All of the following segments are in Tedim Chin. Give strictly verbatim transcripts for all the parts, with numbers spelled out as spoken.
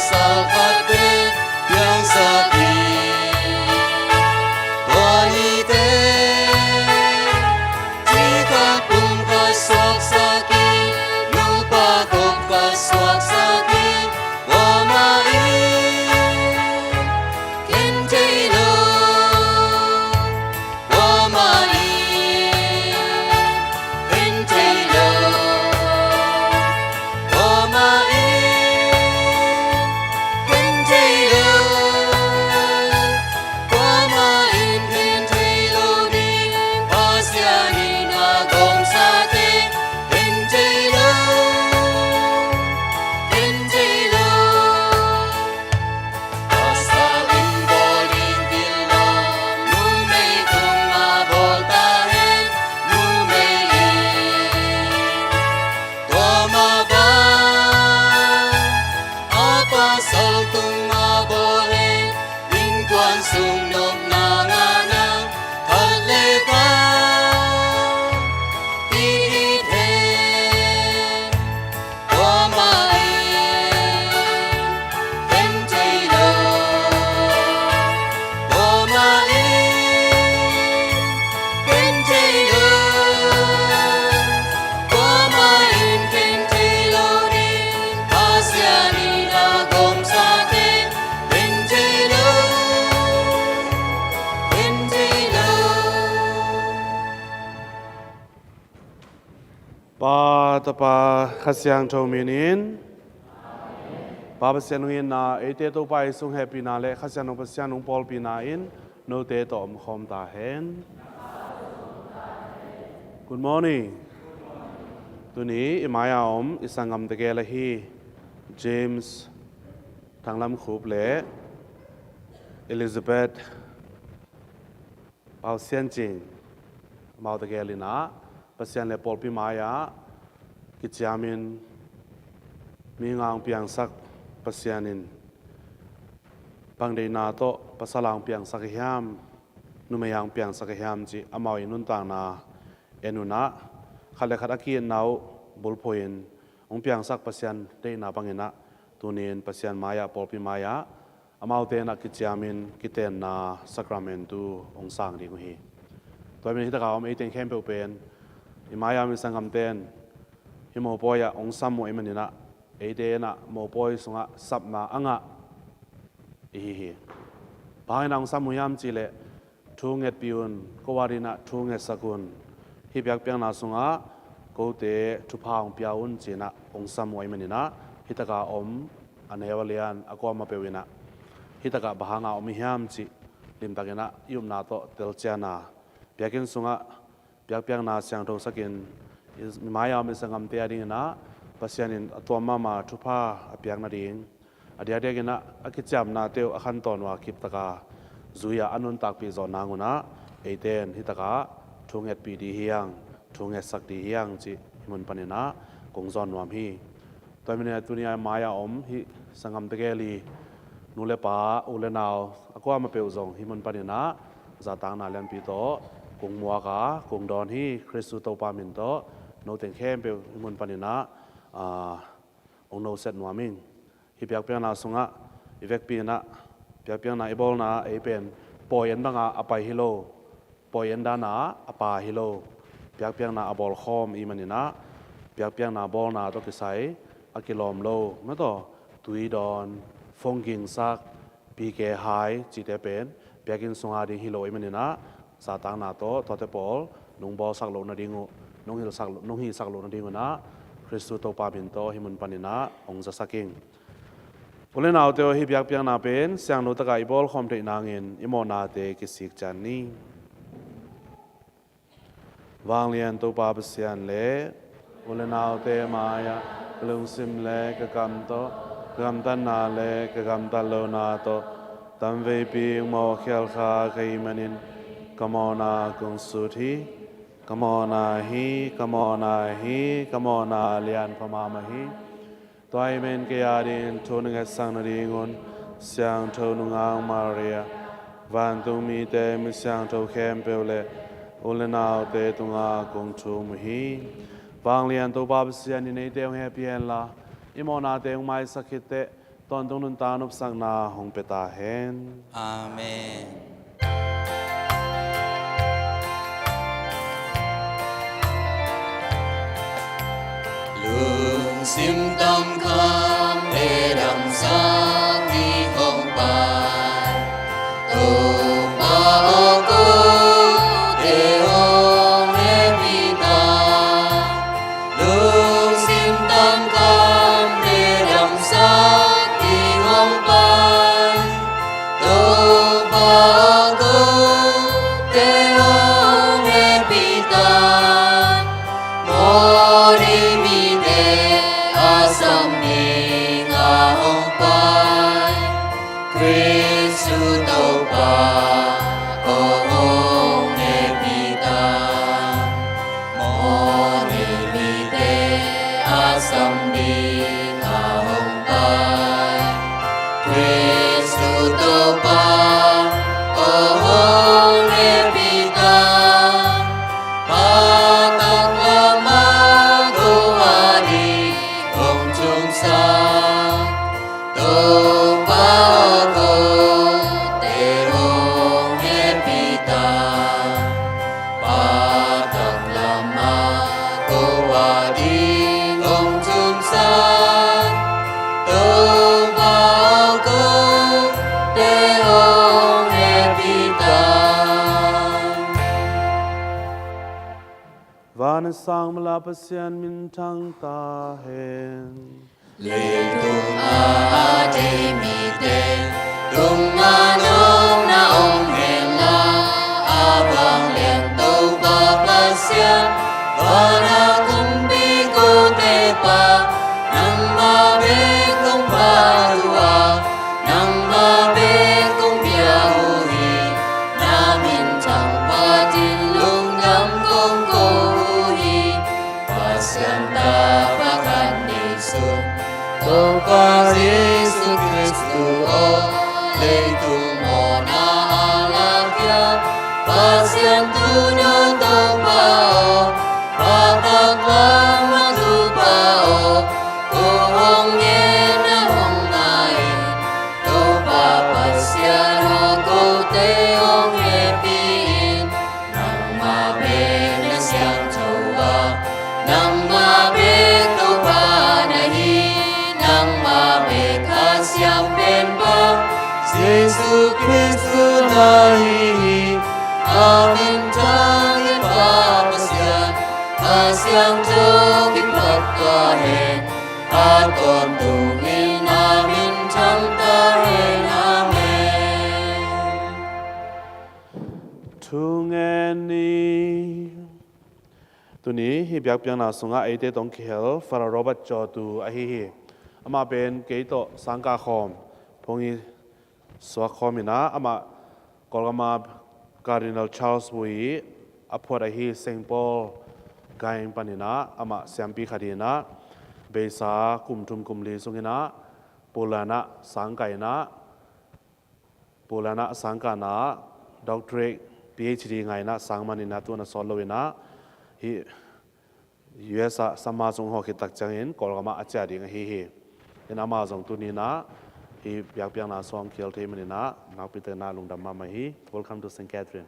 Sa khat pen piangsak in, tua nite cikhat pum ka suaksak in, nupa kop ka suaksak in, kuamah in khen thei lo. Kuamah in khen thei lo. Kuamah in khen thei lo. Kuamah in khen thei lo ding. Pasian in a gawmsate khen thei lo. Khen thei lo. Pasal in bawl ding pil lo, numei tungah bawl ta hen, numei in. Tua mah bang a pasal tungah bawl hen, innkuan sung nopna ngahna khat le khat kiit hen. Kuamah in khen thei lo. Kuamah in khen thei lo. Kuamah in khen thei lo ding. Pasian in a gawmsate khen thei lo. Khen thei lo. Pa, Tapa, Kha Siangtho min in. Pa Pasian hong itna, eite Topa Jesu hong hehpihna le Kha Siangtho Pasian hong pawlpihna in note tawh omkhawm ta hen. Good morning. Tuni i mai-a om i sanggamte gel ahi James Thanglam Khup le Elizabeth Pau Sian Cing, amaute gel in ah Pasian le pawlpi mai-ah kiciamin, mi nga hong piangsak Pasian in bang deihna tawh pasal a hong piangsak ahi hiam, numei a hong piangsak ahi hiam cih amau i nuntakna en un ah, khat le khat a ki-itna uh bulphuh in hong piangsak Pasian deihna bangin ah, tuni-in Pasian mai-ah, pawlpi mai-ah amaute in ah kiciamin kitenna sakramentu hong sang ding uh hi. Tua ahih manin hih takah om ei teng khempeuh pen, i mai-ah om i sanggamte in hih mopawi ah hong sam uh ahih manin ah, eite in ah mopawi sungah sapna a ngah i hi hi. Bang hangin ah hong sam uh hiam cih leh, thu ngetpih un, ko adingin ah thu ngetsak un, hih biakpiakna sungah kote thupha hong pia un ci-in ah hong sam uh ahih manin ah, hih takah om a neu a lian a kuamah peuh in ah hih takah bang hanga om i hiam cih limtakin ah i upna tawh telcian a, biakinn sungah biakpiakna siangthosak in, i mai-ah om i sanggamte adingin ah Pasian in a tuam mahmah thupha a piak nading, a diakdiakin ah a kiciamnate uh a khantawn uh a kiptaka zui-ah a nuntakpih zawh nangun ah, eite in hih takah thu ngetpih ding hi hang, thu ngetsak ding hi hang cih hih mun panin ah kong zawn nuam hi. Tua ahih manin ah tuni-a mai-ah om hih sanggamte gel i nu le pa, u le nau a kuamah peuh zong hih mun panin ah zahtakna lianpi tawh kong muak a, kong dawn hi. Khristu Topa min tawh note khempeuh hih mun panin ah, ah, hong noset nuam ing. Hih biakpiakna sungah i vekpi in ah, biakpiakna i bawlna ei pen pawi en banga a pai hi lo, pawi en dana a pa hi lo, biakpiakna a bawlkhawm i hih manin ah, biakpiakna bawlna tawh kisai a kilawm lo, mataw, tui dawn, phone gingsak, P K hai cihte pen biakinn sunga ding hi lo ahih manin ah, zahtakna tawh tuate pawl nong bawlsak loh nading uh, nong hilhsak, nong hihsak loh nading un ah, Khristu Topa min tawh hih mun panin ah hong zasak ing. U le naute aw, hih biakpiakna pen siangtho takah i bawlkhawm theih nangin i mawhnate kisik ciat ni. Vanglian Topa Pasian le u le naute mai-ah ka lungsim le ka kam tawh, ka gamtatna le ka gamtat lohna tawh tamveipi hong mawhkhial kha ka hih manin ka mawhna kong sut hi. Ka mawhna hi, ka mawhna hi, ka mawhna a lianpha mahmah hi. Tua ahih manin kei adingin thu na ngetsak nadingun Siangtho Nungak Maria, vantung mite misiangtho khempeuh le u le naute tungah kong thum uh hi. Vanglian Topa Pasian in eite hong hehpih henla, i mawhnate hong maisak khit teh, Tawntung nuntak nopsakna hong pia ta hen. Amen. Lungsim tangkham le damsak ding hong pai Topa aw, kote hong hehpih ta. Lungsim tangkham le damsak ding hong pai Topa aw, kote hong hehpih ta. Mawhneimite a sam ding a hong pai Khristu Topa aw, hong hehpih ta. Mawhneimite a sam ding a hong pai Khristu Topa aw, hong hehpih ta. Pa taklam ah ko ading hong tung sa Topa aw, kote hong hehpih ta. Pa taklam ah ko ading hong tung sa Topa aw, kote hong hehpih ta. Van a sang mala Pasian minthang ta hen. Leitung a a deih mite tungah nopna om henla, a vanglian Topa Pasian, van a kumpi kote pa, nangmah bek kong phat uh a, nangmah bek kong pia uh hi. Na minthang phatin lungdam kong ko uh hi. Pasian tapa khat neisun, Topa Jesu Khristu aw, leitung mawhna a lakhia Pasian tuuno Topa aw, Pa taklam ah Topa aw, ko hong ngen na hong ngai in. Topa Pasian aw, kote hong hehpih in. Nangmah pen na siangtho a, nangmah pen Topa na hi. Nangmah pen Kha Siangtho pen pa, Jesu Khristu na hi hi. A minthang in Pa Pasian, Kha Siangtho kipat ta hen. A tawntungin a minthang ta hen. Amen. Thungen ni. Tuni hih biakpiakna sungah eite tawh kihel Father Robert Cawtu ahi hi. Amah pen kei tawh sangkah khawm phungih suak khawm inah, amah Kawlgam ah Cardinal Charles Bo ii a phuat ahi Saint Paul Gaing paninah amah siampi khat inah, beisa kum thum kum li sunginah Poland ah sangkah inah, Poland ah sangkahna doctorate, P H D ngainah sang maninah tu-in a sawt loinah hih U S ah summer sung hawh khit tak ciangin Kawlgam ah a ciah ding ahi hi. In amah zong tuninah hih biakpiakna sung kihel thei maninah nakpi takinah lungdam mahmah hi. Welcome to Saint Catherine.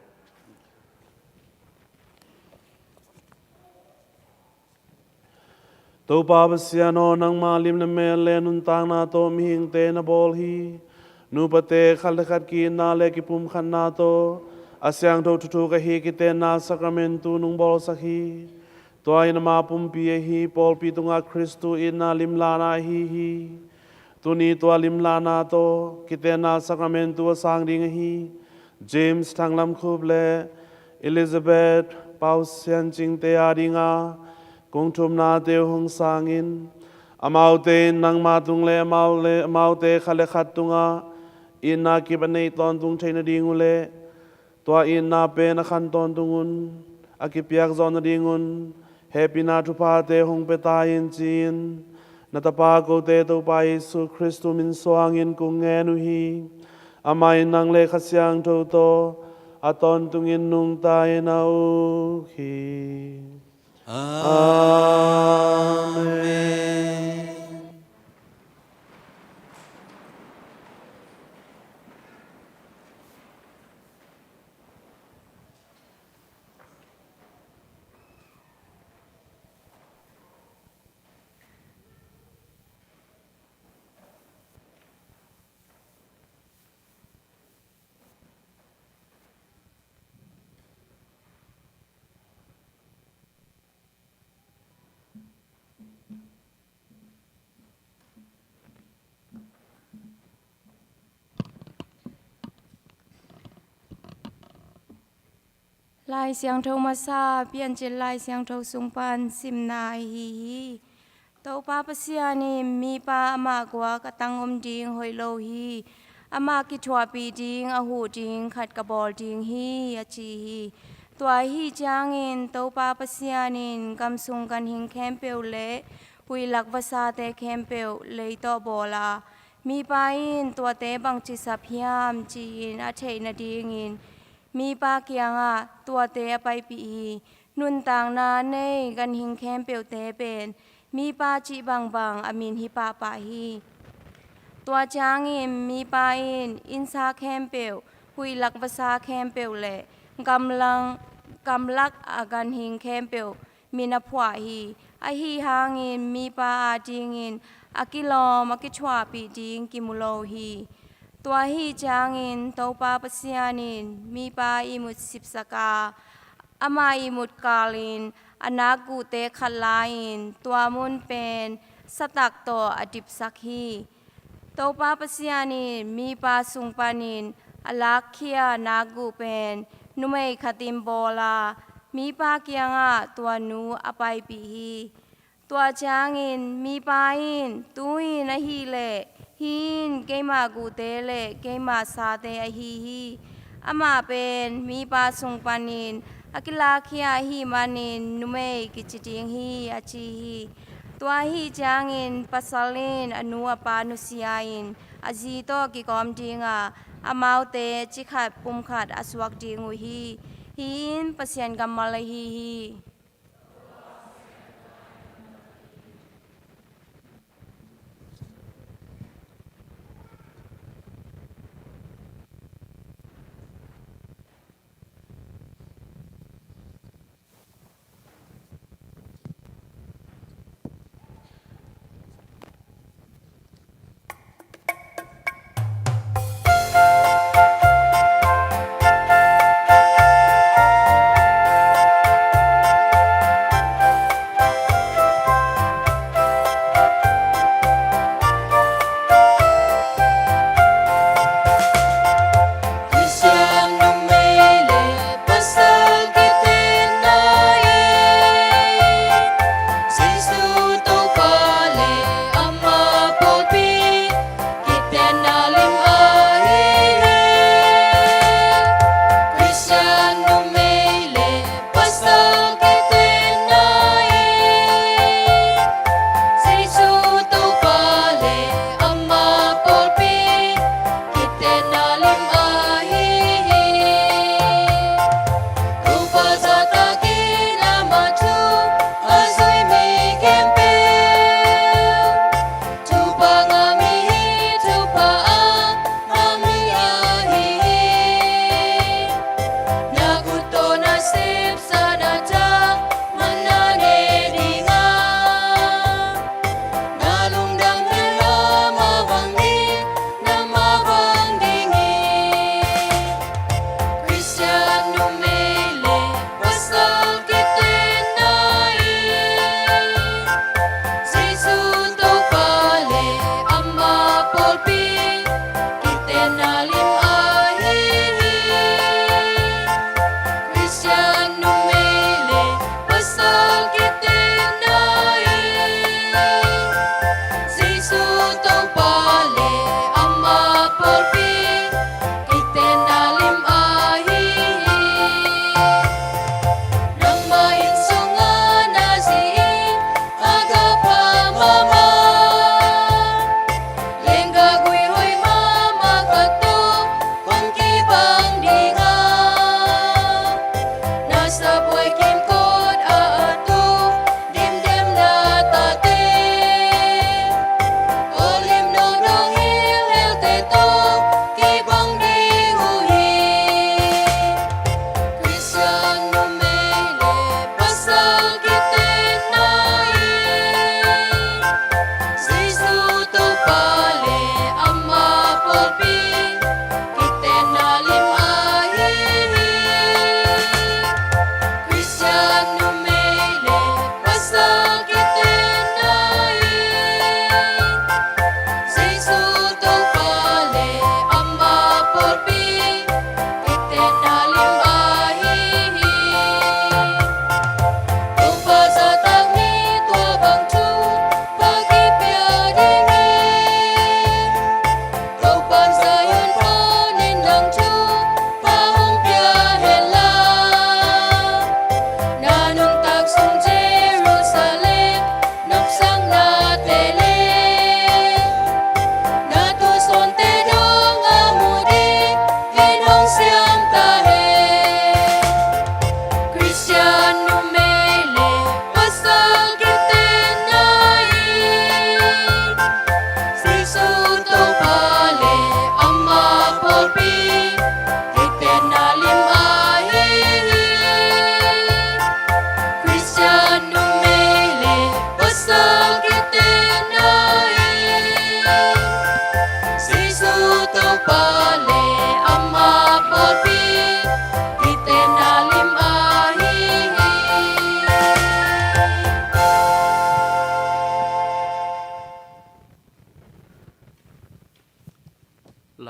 Topa Pasian aw, nangma lim le mel le nuntakna tawh mihingte na bawl hi. Nupate khat le khat ki-itna le kipumkhatna tawh a siangtho thuthuk ahi kitenna sakramentu nong bawlsak hi. Tua in ama pumpi ahi pawlpi tungah Khristu itna limlahna ahi hi. Tuni tua limlahna tawh kitenna sakramentu a sang ding ahi James Thang Lam Khup le Elizabeth Pau Sian Cingte adinga kong thumnate uh hong sangin, amaute in nangma tung le amau le amaute khat le khat tungah itna kip a neih tawntung theih nading uh leh tua itna pen a khan tawntungun a kipiak zawh nadingun hehpihna thuphate hong pia ta in ci-in na Tapa kote Topa Jesu Khristu min suangin kong ngen uh hi. Amah in nang le Kha Siangtho tawh a tawntungin nungta in a uk hi. Amen. Lai Siangtho masa, Piancil Lai Siangtho sung pan simna ahi hi. Topa Pasian in mipa amah guak a tang om ding hoih lo hi. Amah kithuahpih ding a huh ding khat ka bawl ding hi, a ci hi. Tua ahi ciangin Topa Pasian in gam sung ganhing khempeuh le huih lak vasate khempeuh lei tawh bawl a, mipa in tuate bangci sap hiam ci-in a theih nadingin mipa kiangah tuate a paipih hi. Nuntakna nei ganhing khempeuhte pen mipa cih bangbang a min hi pahpah hi. Tua ciangin mipa in innsa khempeuh, huih lak vasa khempeuh le gamlang, gamlak a ganhing khempeuh min a phuah hi. Ahi hangin mipa adingin a kilawm a kithuahpih ding kimu lo hi. Tua ahi ciangin Topa Pasian in mipa ihmut sipsak a, ama ihmut kalin a nakguhte khat la-in tua mun pen satak tawh a dipsak hi. Topa Pasian in mipa sung panin a lakkhia nakguh pen numei khatin bawl a, mipa kiangah tua nu a paipih hi. Tua ciangin mipa in, "Tu-in ahih leh hih in keima guhte le keima sate ahi hi. Amah pen mipa sung panin a kilakkhia ahih manin numei kici ding hi," a ci hi. Tua ahi ciangin pasal in a nu a pa nusia-in a zi tawh kikawm dinga amaute cikhat pumkhat a suak ding uh hi. Hih in Pasian kammal ahi hi.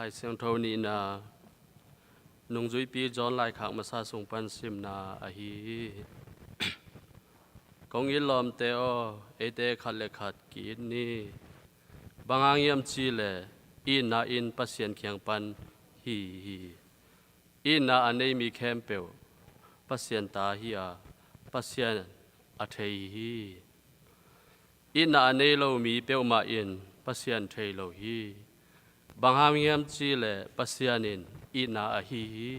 Lai Siangtho nihna, nungzuipi John laikhak masa sung pan simna ahi hi. Kong it lawmte aw, eite khat le khat ki-it ni. Bang hang hiam cih leh itna in Pasian kiang pan hi hi. Itna a nei mi khempeuh Pasian ta hi a, Pasian a thei hi. Itna a nei lo mi peuhmah in Pasian thei lo hi. Bang hang hiam cih leh Pasian in itna ahi hi.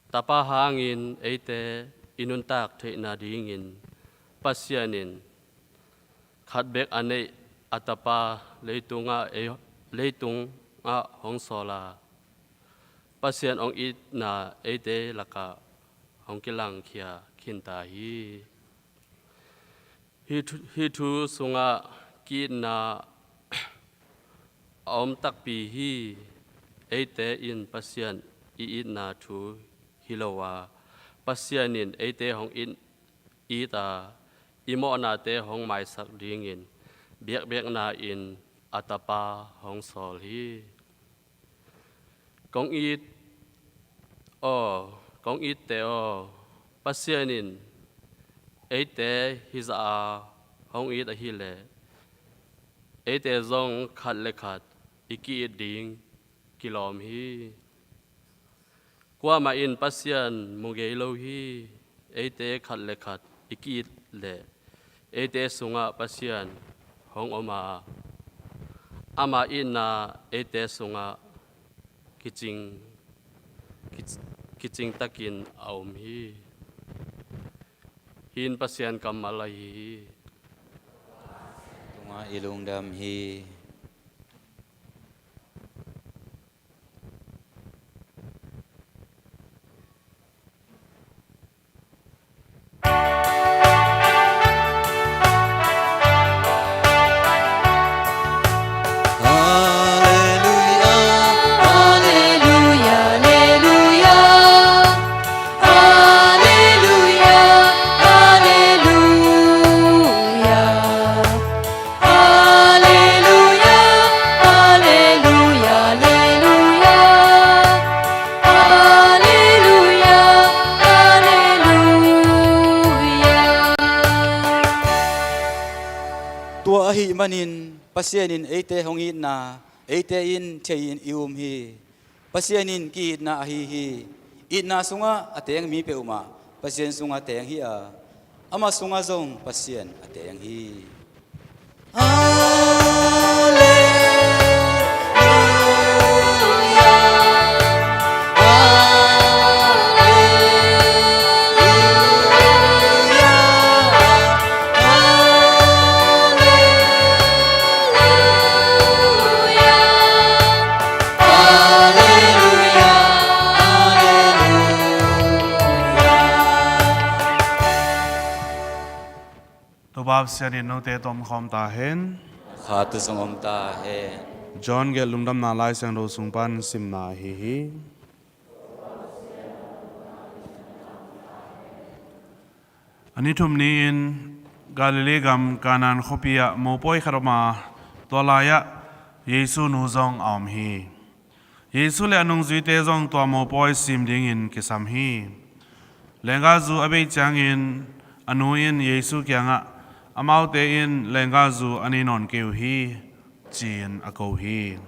Tapa hangin eite i nuntak theihna dingin Pasian in khat bek a neih a Tapa leitungah ei, leitungah hong sawl a, Pasian hong itna eite lakah hong kilangkhia khinta hi. Hih thu, hih thu sungah ki-itna a om takpi hi. Eite in Pasian i itna thu hi lo a, Pasian in eite hong it, it a, i mawhnate hong maisak dingin biakbiakna in a Tapa hong sawl hi. Kong it aw, kong itte aw, Pasian in eite hizah a hong it ahileh eite zong khat le khat i ki-it ding kilawm hi. Kuamah in Pasian mu ngei lo hi. Eite khat le khat i ki-it leh eite sungah Pasian hong om a, ama itna eite sungah kicing, kic-, kicing takin a om hi. Hih in Pasian kammal ahi hi. Tungah i lungdam hi. Alleluia, alleluia, alleluia. Tua ahih manin Pasian in eite hong itna eite in thei-in i um hi. Pasian in ki-itna ahi hi. Itna sungah a teng mi peuhmah Pasian sungah teng hi a, ama sungah zong Pasian a teng hi. Topa Pasian in note tawh om khawm ta hen. Kha tawh zong om ta hen. John gelh Lungdamna Lai Siangtho sung pan simna ahi hi. A ni thum ni-in Galilee gam Kana khuapi ah mopawi khat om a, tua lai-ah Jesu nu zong a om hi. Jesu le a nungzuite zong tua mopawi sim dingin kisam hi. Lenggahzu a bei ciangin a nu in Jesu kiangah, "Amaute in lenggahzu a nei nawn kei uh hi," ci-in a ko hi.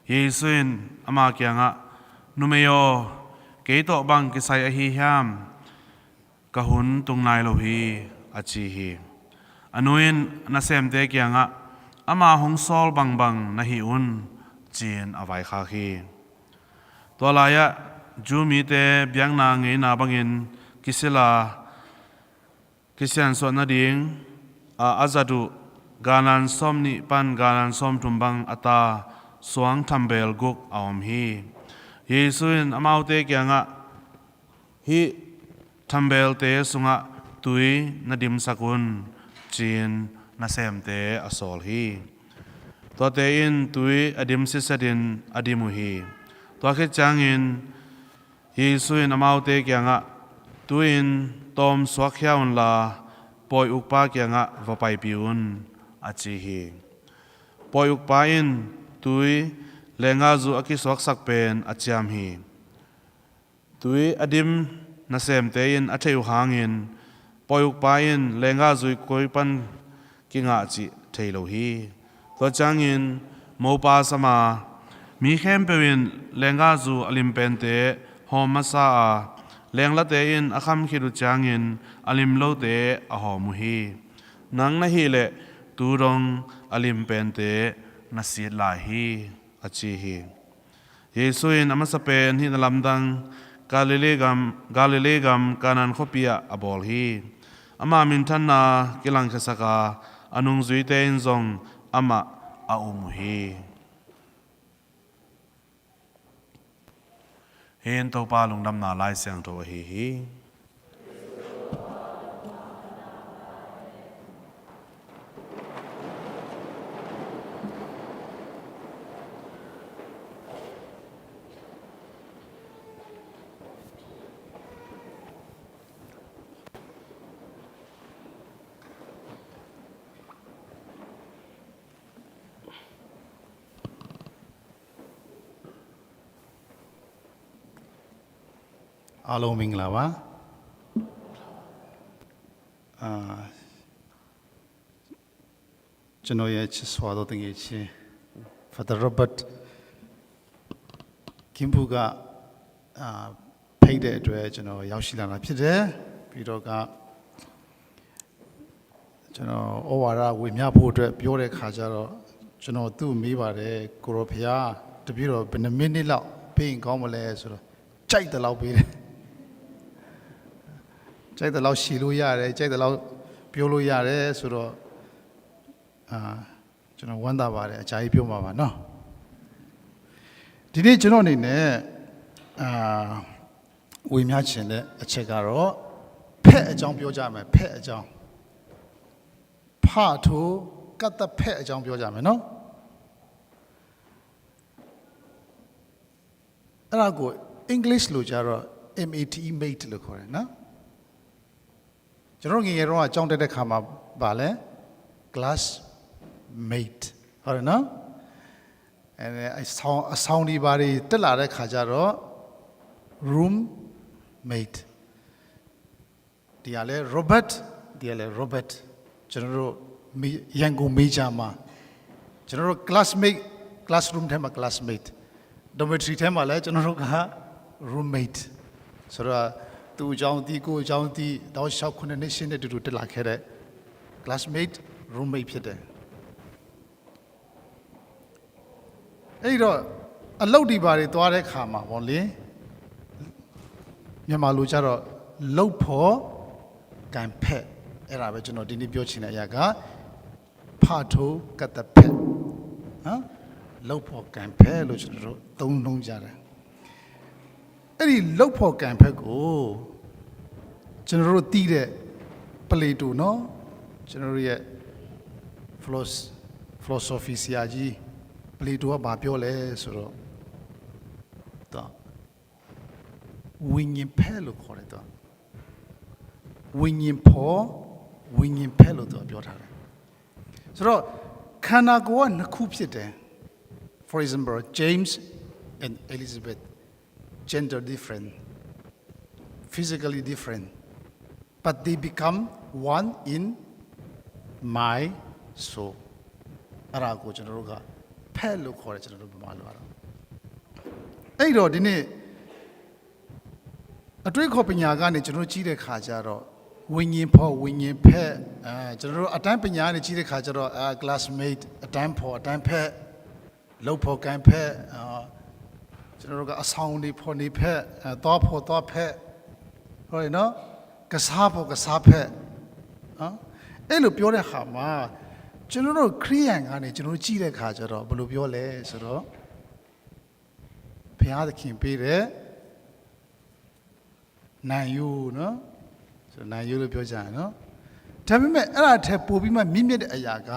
Jesu in ama kiangah, "Numei aw, kei tawh bang kisai ahi hiam? Ka hun tung nai lo hi," a ci hi. A nu in a nasemte kiangah, "Ama hong sawl bangbang na hih un," ci-in a vaikhak hi. Tua lai-ah Jew mite biakna ngeina bangin kisil a, kisiansuah nading a a zat uh gallan sawmnih pan gallan sawmthum bang a ta suang thambeel guk a om hi. Jesu in amaute kiangah, "Hih thambeelte sungah tui na dimsak un," ci-in nasemte a sawl hi. Tuate in tui a dim sitsetin a dim uh hi. Tua khit ciangin Jesu in amaute kiangah, "Tu-in tawm suakkhia unla, pawi ukpa kiangah va paipih un," a ci hi. Pawi ukpa in tui lenggahzu a kisuaksak pen a ciam hi. Tui a dim nasemte in a theih uh hangin pawi ukpa in lenggahzu koi pan kingah cih thei lo hi. Tua ciangin mopa sam a, mi khempeuh in lenggahzu a lim pente hawm masa a, lenglate in a kham khit uh ciangin a lim lote a hawm uh hi. Nang na hih leh tu dong a lim pente na sit lai hi, a ci hi. Jesu in a masa pen hih na lamdang Galilee gam, Galilee gam Kanaan khuapi ah a bawl hi. Ama minthanna kilangkhiasak a, a nungzuite in zong amah a um uh hi. Hih in Topa Lungdamna Lai Siangtho ahi hi. Hello, မင်္ဂလာပါ။ အာ၊ ကျွန်တော်ရဲ့ချစ်စွာသောသူငယ်ချင်း Father Robert Kimball က၊ အာ၊ ဖိတ်တဲ့အတွက် ကျွန်တော်ရောက်ရှိလာတာဖြစ်တယ်။ ပြီးတော့က ကျွန်တော်ဩဝါဒဝေမျှဖို့အတွက်ပြောတဲ့ခါကျတော့ ကျွန်တော်သူ့ကိုမေးပါတယ်။ ကိုယ်တော်ဘုရား တပည့်တော်ဘယ်နှမိနစ်လောက်ပေးရင်ကောင်းမလဲဆိုတော့ ကြိုက်သလောက်ပေးတယ်။ ကြိုက်သလောက်ရှည်လို့ရတယ်၊ ကြိုက်သလောက်ပြောလို့ရတယ်ဆိုတော့၊ အာ၊ ကျွန်တော်ဝမ်းသာပါတယ်။ အကြာကြီးပြောမှာပါနော်။ ဒီနေ့ကျွန်တော်အနေနဲ့၊ အာ၊ ဝေမျှချင်တဲ့အချက်ကတော့ ဖက်အကြောင်းပြောကြမယ်။ ဖက်အကြောင်း၊ ဖာထိုကတ်သဖက်အကြောင်းပြောကြမယ်နော်။ အဲ့ဒါကို English လိုကျတော့ M A T E, mate လို့ခေါ်တယ်နော်။ ကျွန်တော်တို့ငယ်ငယ်တုန်းကကျောင်းတက်တဲ့ခါမှာဗာလဲ classmate ဟုတ်တယ်နော်။ အဲအဆောင်အဆောင်ဒီပါတွေတက်လာတဲ့ခါကျတော့ roommate ဒီကလည်း Robert ဒီကလည်း Robert ကျွန်တော်တို့မီ- ရန်ကုန် major မှာကျွန်တော်တို့ classmate classroom ထဲမှာ classmate dormitory ထဲမှာလည်းကျွန်တော်တို့က roommate ဆိုတော့သူ့အကြောင်းသိကိုယ့်အကြောင်းသိတောက်လျှောက်ခုနှစ်နှစ်ရှစ်နှစ်တူတူတက်လာခဲ့တဲ့ classmate roommate ဖြစ်တယ်။ အဲ့တော့အလုပ်ဒီပါတွေသွားတဲ့ခါမှာပေါ့လေမြန်မာလိုကြတော့လုပ်ဖို့ကံဖက်အဲ့ဒါပဲကျွန်တော်ဒီနေ့ပြောချင်တဲ့အရာကဖာထိုကတ်သဖက်နော်လုပ်ဖို့ကံဖက်လို့ကျွန်တော်တို့သုံးလုံးကြတယ်အဲ့ဒီလုပ်ဖို့ကံဖက်ကိုကျွန်တော်တို့သိတဲ့ပလေတူနော်ကျွန်တော်တို့ရဲ့ philosophy philosophy ဆရာကြီးပလေတူကဘာပြောလဲဆိုတော့တော့ဝိညာဉ်ဖက်လို့ခေါ်တယ်တော့ဝိညာဉ်ဖော်ဝိညာဉ်ဖက်လို့သူကပြောထားတယ်ဆိုတော့ခန္ဓာကိုယ်ကနှစ်ခုဖြစ်တယ် for example James and Elizabeth gender different physically different but they become one in my soul အဲ့ဒါကိုကျွန်တော်တို့ကဖက်လို့ခေါ်တယ်ကျွန်တော်တို့ဗမာလိုကတော့အဲ့တော့ဒီနေ့အတွေးခေါ်ပညာကနေကျွန်တော်တို့ကြီးတဲ့ခါကျတော့ဝိညာဉ်ဖော်ဝိညာဉ်ဖက်အဲကျွန်တော်တို့အတန်းပညာကနေကြီးတဲ့ခါကျတော့အဲ classmate အတန်းဖော်အတန်းဖက်လုပ်ဖော်ကိုင်ဖက်အာကျွန်တော်တို့ကအဆောင်နေဖော်နေဖက်အဲသွားဖော်သွားဖက်ဟုတ်တယ်နော်ကစားဖော်ကစားဖက်နော်အဲ့လိုပြောတဲ့ဟာမှာကျွန်တော်တို့ခရိယန်ကနေကျွန်တော်တို့ကြည့်တဲ့ခါကျတော့ဘယ်လိုပြောလဲဆိုတော့ဘုရားသခင်ပေးတဲ့ နံရိုးနော်ဆိုတော့နံရိုးလို့ပြောကြတယ်နော်ဒါပေမဲ့အဲ့ဒါထဲပိုပြီးမှမြင့်မြတ်တဲ့အရာက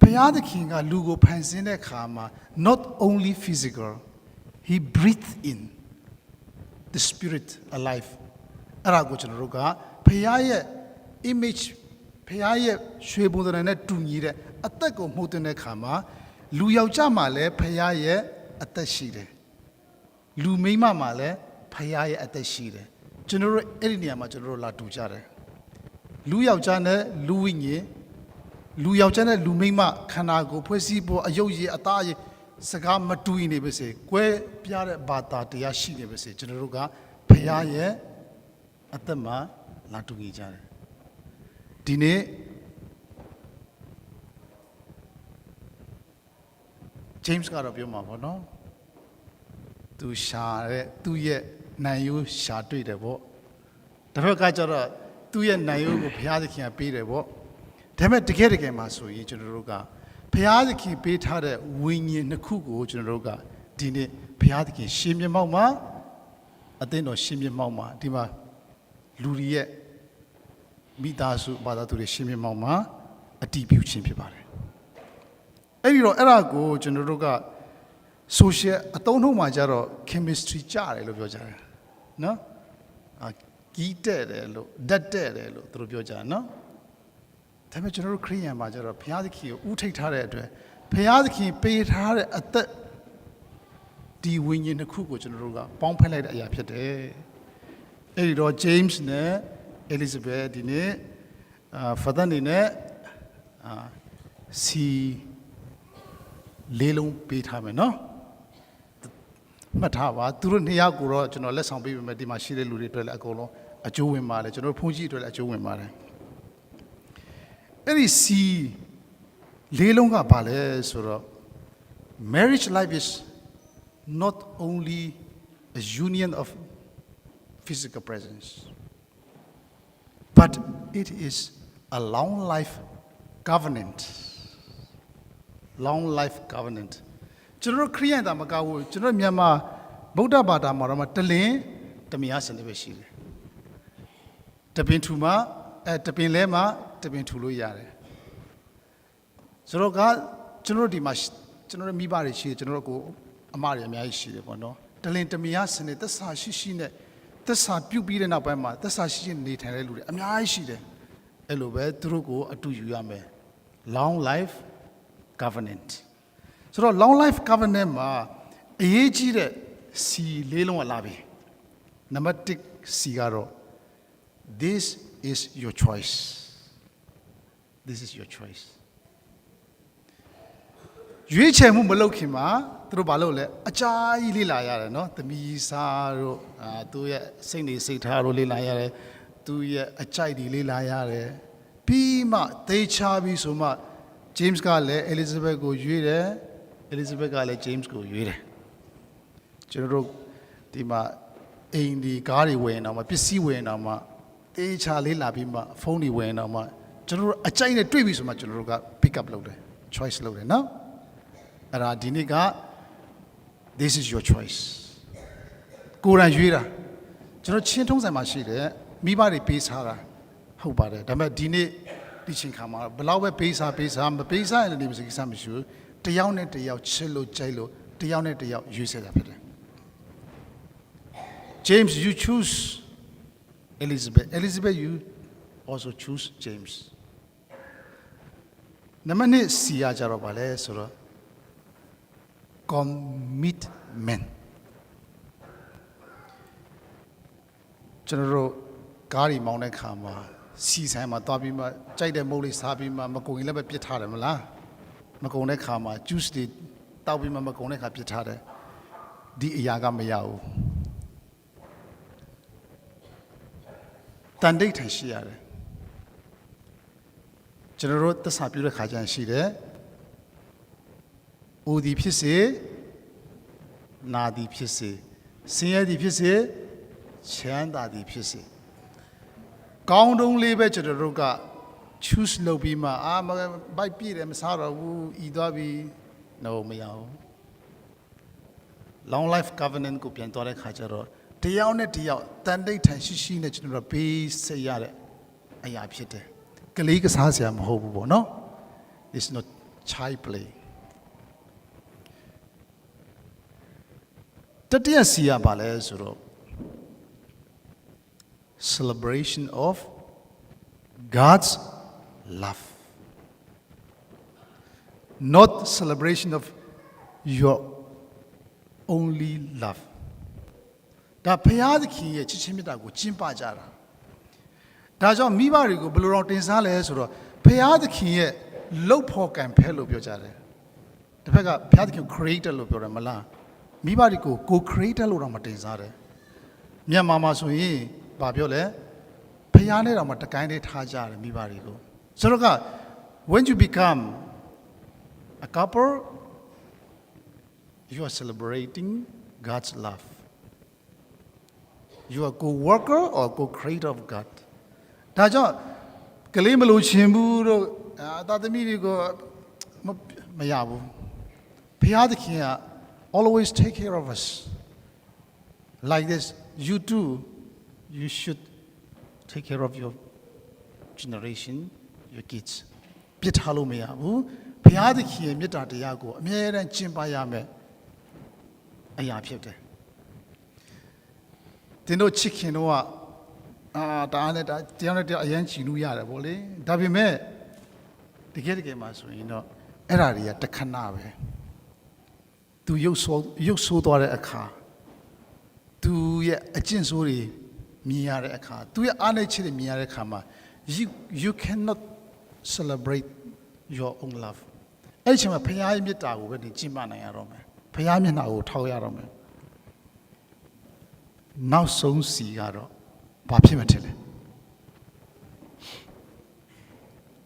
ဘုရားသခင်ကလူကိုဖန်ဆင်းတဲ့အခါမှာ not only physical he breathed in the spirit alive အဲ့ဒါကိုကျွန်တော်တို့ကဘုရားရဲ့ image ဘုရားရဲ့ရွှေပုံသဏ္ဍာန်နဲ့တူညီတဲ့အသက်ကိုမှုတ်သွင်းတဲ့အခါမှာ လူယောက်ျားမှာလည်း ဖခင်ရဲ့အသက်ရှိတယ်။ လူမိန်းမမှာလည်း ဖခင်ရဲ့အသက်ရှိတယ်။ ကျွန်တော်တို့ အဲ့ဒီနေရာမှာ ကျွန်တော်တို့ လာတူကြတယ်။ လူယောက်ျားနဲ့ လူဝိညာဉ်၊ လူယောက်ျားနဲ့ လူမိန်းမ ခန္ဓာကိုယ် ဖွဲ့စည်းပုံ အရုပ်ရည် အသားအရည် စကားမတူရင်နေပါစေ၊ ကွဲပြားတဲ့ ဘာသာတရားရှိနေပါစေ၊ ကျွန်တော်တို့က ဖခင်ရဲ့အသက်မှာ လာတူညီကြတယ်။ ဒီနေ့ James ကတော့ ပြောမှာပေါ့နော်။ သူရှာတဲ့၊ သူ့ရဲ့နံရိုး ရှာတွေ့တယ်ပေါ့။ တစ်ဖက်ကကျတော့ သူ့ရဲ့နံရိုးကို ဘုရားသခင်က ပေးတယ်ပေါ့။ ဒါပေမဲ့ တကယ်တကယ်မှာဆိုရင် ကျွန်တော်တို့က ဘုရားသခင်ပေးထားတဲ့ ဝိညာဉ်နှစ်ခုကို ကျွန်တော်တို့က ဒီနေ့ ဘုရားသခင် ရှေ့မျက်မှောက်မှာ အသင်းတော် ရှေ့မျက်မှောက်မှာ ဒီမှာ လူတွေရဲ့ မိသားစု ဘာသာသူတွေ ရှေ့မျက်မှောက်မှာ အတည်ပြုခြင်း ဖြစ်ပါတယ်။ အဲ့ဒီတော့ အဲ့ဒါကို ကျွန်တော်တို့က social အသုံးအနှုန်းမှာကျတော့ chemistry ကျတယ်လို့ ပြောကြတယ်နော်။ အာ၊ ကီးတဲ့တယ်လို့၊ ဓာတ်တဲ့တယ်လို့ သူတို့ပြောကြတယ်နော်။ ဒါပေမဲ့ ကျွန်တော်တို့ ခရစ်ယာန်မှာကျတော့ ဘုရားသခင်ကို ဦးထိပ်ထားတဲ့အတွက် ဘုရားသခင်ပေးထားတဲ့ အသက်၊ ဒီဝိညာဉ်နှစ်ခုကို ကျွန်တော်တို့က ပေါင်းဖက်လိုက်တဲ့အရာ ဖြစ်တယ်။ အဲ့ဒီတော့ James နဲ့ Elizabeth ဒီနေ့၊ အာ၊ Father အနေနဲ့၊ အာ၊ ဆီလေးလုံး ပေးထားမယ်နော်။ မှတ်ထားပါ။ သူတို့နှစ်ယောက်ကိုတော့ ကျွန်တော် လက်ဆောင်ပေးပေမဲ့ ဒီမှာရှိတဲ့လူတွေအတွက်လည်း အကုန်လုံး အကျိုးဝင်ပါတယ်။ ကျွန်တော်တို့ ဘုန်းကြီးအတွက်လည်း အကျိုးဝင်ပါတယ်။ အဲ့ဒီဆီလေးလုံးက ဘာလဲဆိုတော့၊ marriage life is not only a union of physical presence, but it is a long life covenant. Long life covenant. ကျွန်တော်တို့ ခရစ်ယာန်သာမကဘူး၊ ကျွန်တော်တို့ မြန်မာ ဗုဒ္ဓဘာသာမှာတော့မှ တလင်တမယားစနစ်ပဲရှိတယ်။ တပင်ထူမှ၊ အဲ၊ တပင်လဲမှ တပင်ထူလို့ရတယ်။ ဆိုတော့က ကျွန်တော်တို့ ဒီမှာ၊ ကျွန်တော်တို့ မိဘတွေရှိတယ်။ ကျွန်တော်တို့ ကိုယ်အမတွေ အများကြီးရှိတယ်ပေါ့နော်။ တလင်တမယားစနစ်၊ သစ္စာရှိရှိနဲ့၊ သစ္စာပြုပြီးတဲ့နောက်ပိုင်းမှာ သစ္စာရှိရှိ နေထိုင်တဲ့လူတွေ အများကြီးရှိတယ်။ အဲ့လိုပဲ သူတို့ကို အတူယူရမယ်။ Long life covenant. ဆိုတော့ long life covenant မှာ အရေးကြီးတဲ့ ဆီလေးလုံးက လာပြီ။ နံပါတ်တစ်ဆီကတော့ this is your choice. This is your choice. ရွေးချယ်မှုမလုပ်ခင်မှာ သူတို့ ဘာလုပ်လဲ၊ အကြာကြီး လေ့လာရတယ်နော်။ သမီးစားတို့၊ အာ၊ သူ့ရဲ့စိတ်နေစိတ်ထားတို့ လေ့လာရတယ်။ သူ့ရဲ့အကြိုက်တွေ လေ့လာရတယ်။ ပြီးမှ သေချာပြီဆိုမှ James ကလည်း Elizabeth ကို ရွေးတယ်။ Elizabeth ကလည်း James ကို ရွေးတယ်။ ကျွန်တော်တို့ ဒီမှာ အိမ်တွေ၊ ကားတွေ ဝယ်ရင်တောင်မှ၊ ပစ္စည်းဝယ်ရင်တောင်မှ၊ သေချာလေ့လာပြီးမှ ဖုန်းတွေ ဝယ်ရင်တောင်မှ၊ ကျွန်တော်တို့ အကြိုက်နဲ့ တွေ့ပြီဆိုမှ ကျွန်တော်တို့က pick up လုပ်တယ်။ Choice လုပ်တယ်နော်။ အဲ့ဒါ ဒီနေ့က this is your choice. ကိုယ်တိုင်ရွေးတာ။ ကျွန်တော် ချင်းထုံးစံမှာရှိတယ်။ မိဘတွေ ပေးစားတာ ဟုတ်ပါတယ်။ ဒါပေမဲ့ ဒီနေ့ ဒီချိန်ခါမှာ ဘယ်လောက်ပဲ ပေးစားပေးစား၊ မပေးစားရင်လည်း နေမစကိစ္စမရှိဘူး။ တစ်ယောက်နဲ့တစ်ယောက် ချစ်လို့ကြိုက်လို့ တစ်ယောက်နဲ့တစ်ယောက် ရွေးချယ်တာဖြစ်တယ်။ James, you choose Elizabeth. Elizabeth, you also choose James. နံပါတ်နှစ်ဆီက ကျတော့ ဘာလဲဆိုတော့ commitment. ကျွန်တော်တို့ ကားတွေမောင်းတဲ့အခါမှာ၊ ဆီဆိုင်မှာသွားပြီးမှ၊ ကြိုက်တဲ့မုန့်လေးစားပြီးမှ၊ မကုန်ရင်လည်းပဲ ပစ်ထားတယ်မလား။ မကုန်တဲ့အခါမှာ juice တွေ သောက်ပြီးမှ၊ မကုန်တဲ့အခါ ပစ်ထားတယ်။ ဒီအရာက မရဘူး။ သန္နိဋ္ဌာန်ရှိရတယ်။ ကျွန်တော်တို့ သစ္စာပြုတဲ့ခါကျရင် ရှိတယ်။ အိုသည်ဖြစ်စေ၊ နာသည်ဖြစ်စေ၊ ဆင်းရဲသည်ဖြစ်စေ၊ ချမ်းသာသည်ဖြစ်စေ၊ ကောင်းတုန်းလေးပဲ ကျွန်တော်တို့က choice လုပ်ပြီးမှ၊ အာ၊ မ၊ ဗိုက်ပြည့်တယ်၊ မစားတော့ဘူး၊ အီသွားပြီ။ No, မရဘူး။ Long life covenant ကို ပြန်သွားတဲ့ခါကျတော့ တစ်ယောက်နဲ့တစ်ယောက် သန္နိဋ္ဌာန်ရှိရှိနဲ့ ကျွန်တော်တို့ ပေးဆက်ရတဲ့အရာဖြစ်တယ်။ ကလေးကစားစရာ မဟုတ်ဘူးပေါ့နော်။ It's not child play. တတိယဆီက ဘာလဲဆိုတော့ celebration of God's love. not celebration of your only love. ဒါဘုရားသခင်ရဲ့ချစ်ခြင်းမေတ္တာကိုကျင်းပကြတာ။ ဒါကြောင့်မိဘတွေကိုဘယ်လိုတောင်တင်စားလဲဆိုတော့ဘုရားသခင်ရဲ့လုပ်ဖော်ကိုင်ဖက်လို့ပြောကြတယ်။ တစ်ဖက်ကဘုရားသခင် creator လို့ပြောတယ်မလား။ မိဘတွေကိုကိုယ် creator လို့တောင်မတင်စားတယ်။ မြန်မာမှာဆိုရင်ဘာပြောလဲ။ ဘုရားနဲ့တောင်မတကိုင်းတည်းထားကြတယ်မိဘတွေကို။ ဆိုတော့က when you become a couple, you are celebrating God's love. You are co-worker or co-creator of God. ဒါကြောင့်ကလေးမလိုချင်ဘူးတို့အာအသားသမီးတွေကိုမမရဘူး။ ဘုရားသခင်က always take care of us like this. You too, you should take care of your generation, your kids. ပြစ်ထားလို့မရဘူး။ ဘုရားသခင်ရဲ့မေတ္တာတရားကိုအမြဲတမ်းကျင့်ပါရမယ်အရာဖြစ်တယ်။ သင်တို့ချစ်ခင်တို့ကအာတအားနဲ့တအားတယောက်နဲ့တယောက်အရမ်းချီလို့ရတယ်ပေါ့လေ။ ဒါပေမဲ့တကယ်တကယ်မှာဆိုရင်တော့အဲ့ဒါတွေကတခဏပဲ။ သူရုပ်ဆိုးရုပ်ဆိုးသွားတဲ့အခါသူရဲ့အကျင့်ဆိုးတွေမြင်ရတဲ့အခါသူရဲ့အားနည်းချက်တွေမြင်ရတဲ့အခါမှာ you you cannot celebrate your own love. အဲ့ဒီအချိန်မှာဘုရားရဲ့မေတ္တာကိုပဲနေကျင့်ပနိုင်ရတော့မယ်။ ဘုရားမျက်နှာကိုထောက်ရတော့မယ်။ နောက်ဆုံးစီကတော့ဘာဖြစ်မထင်လဲ။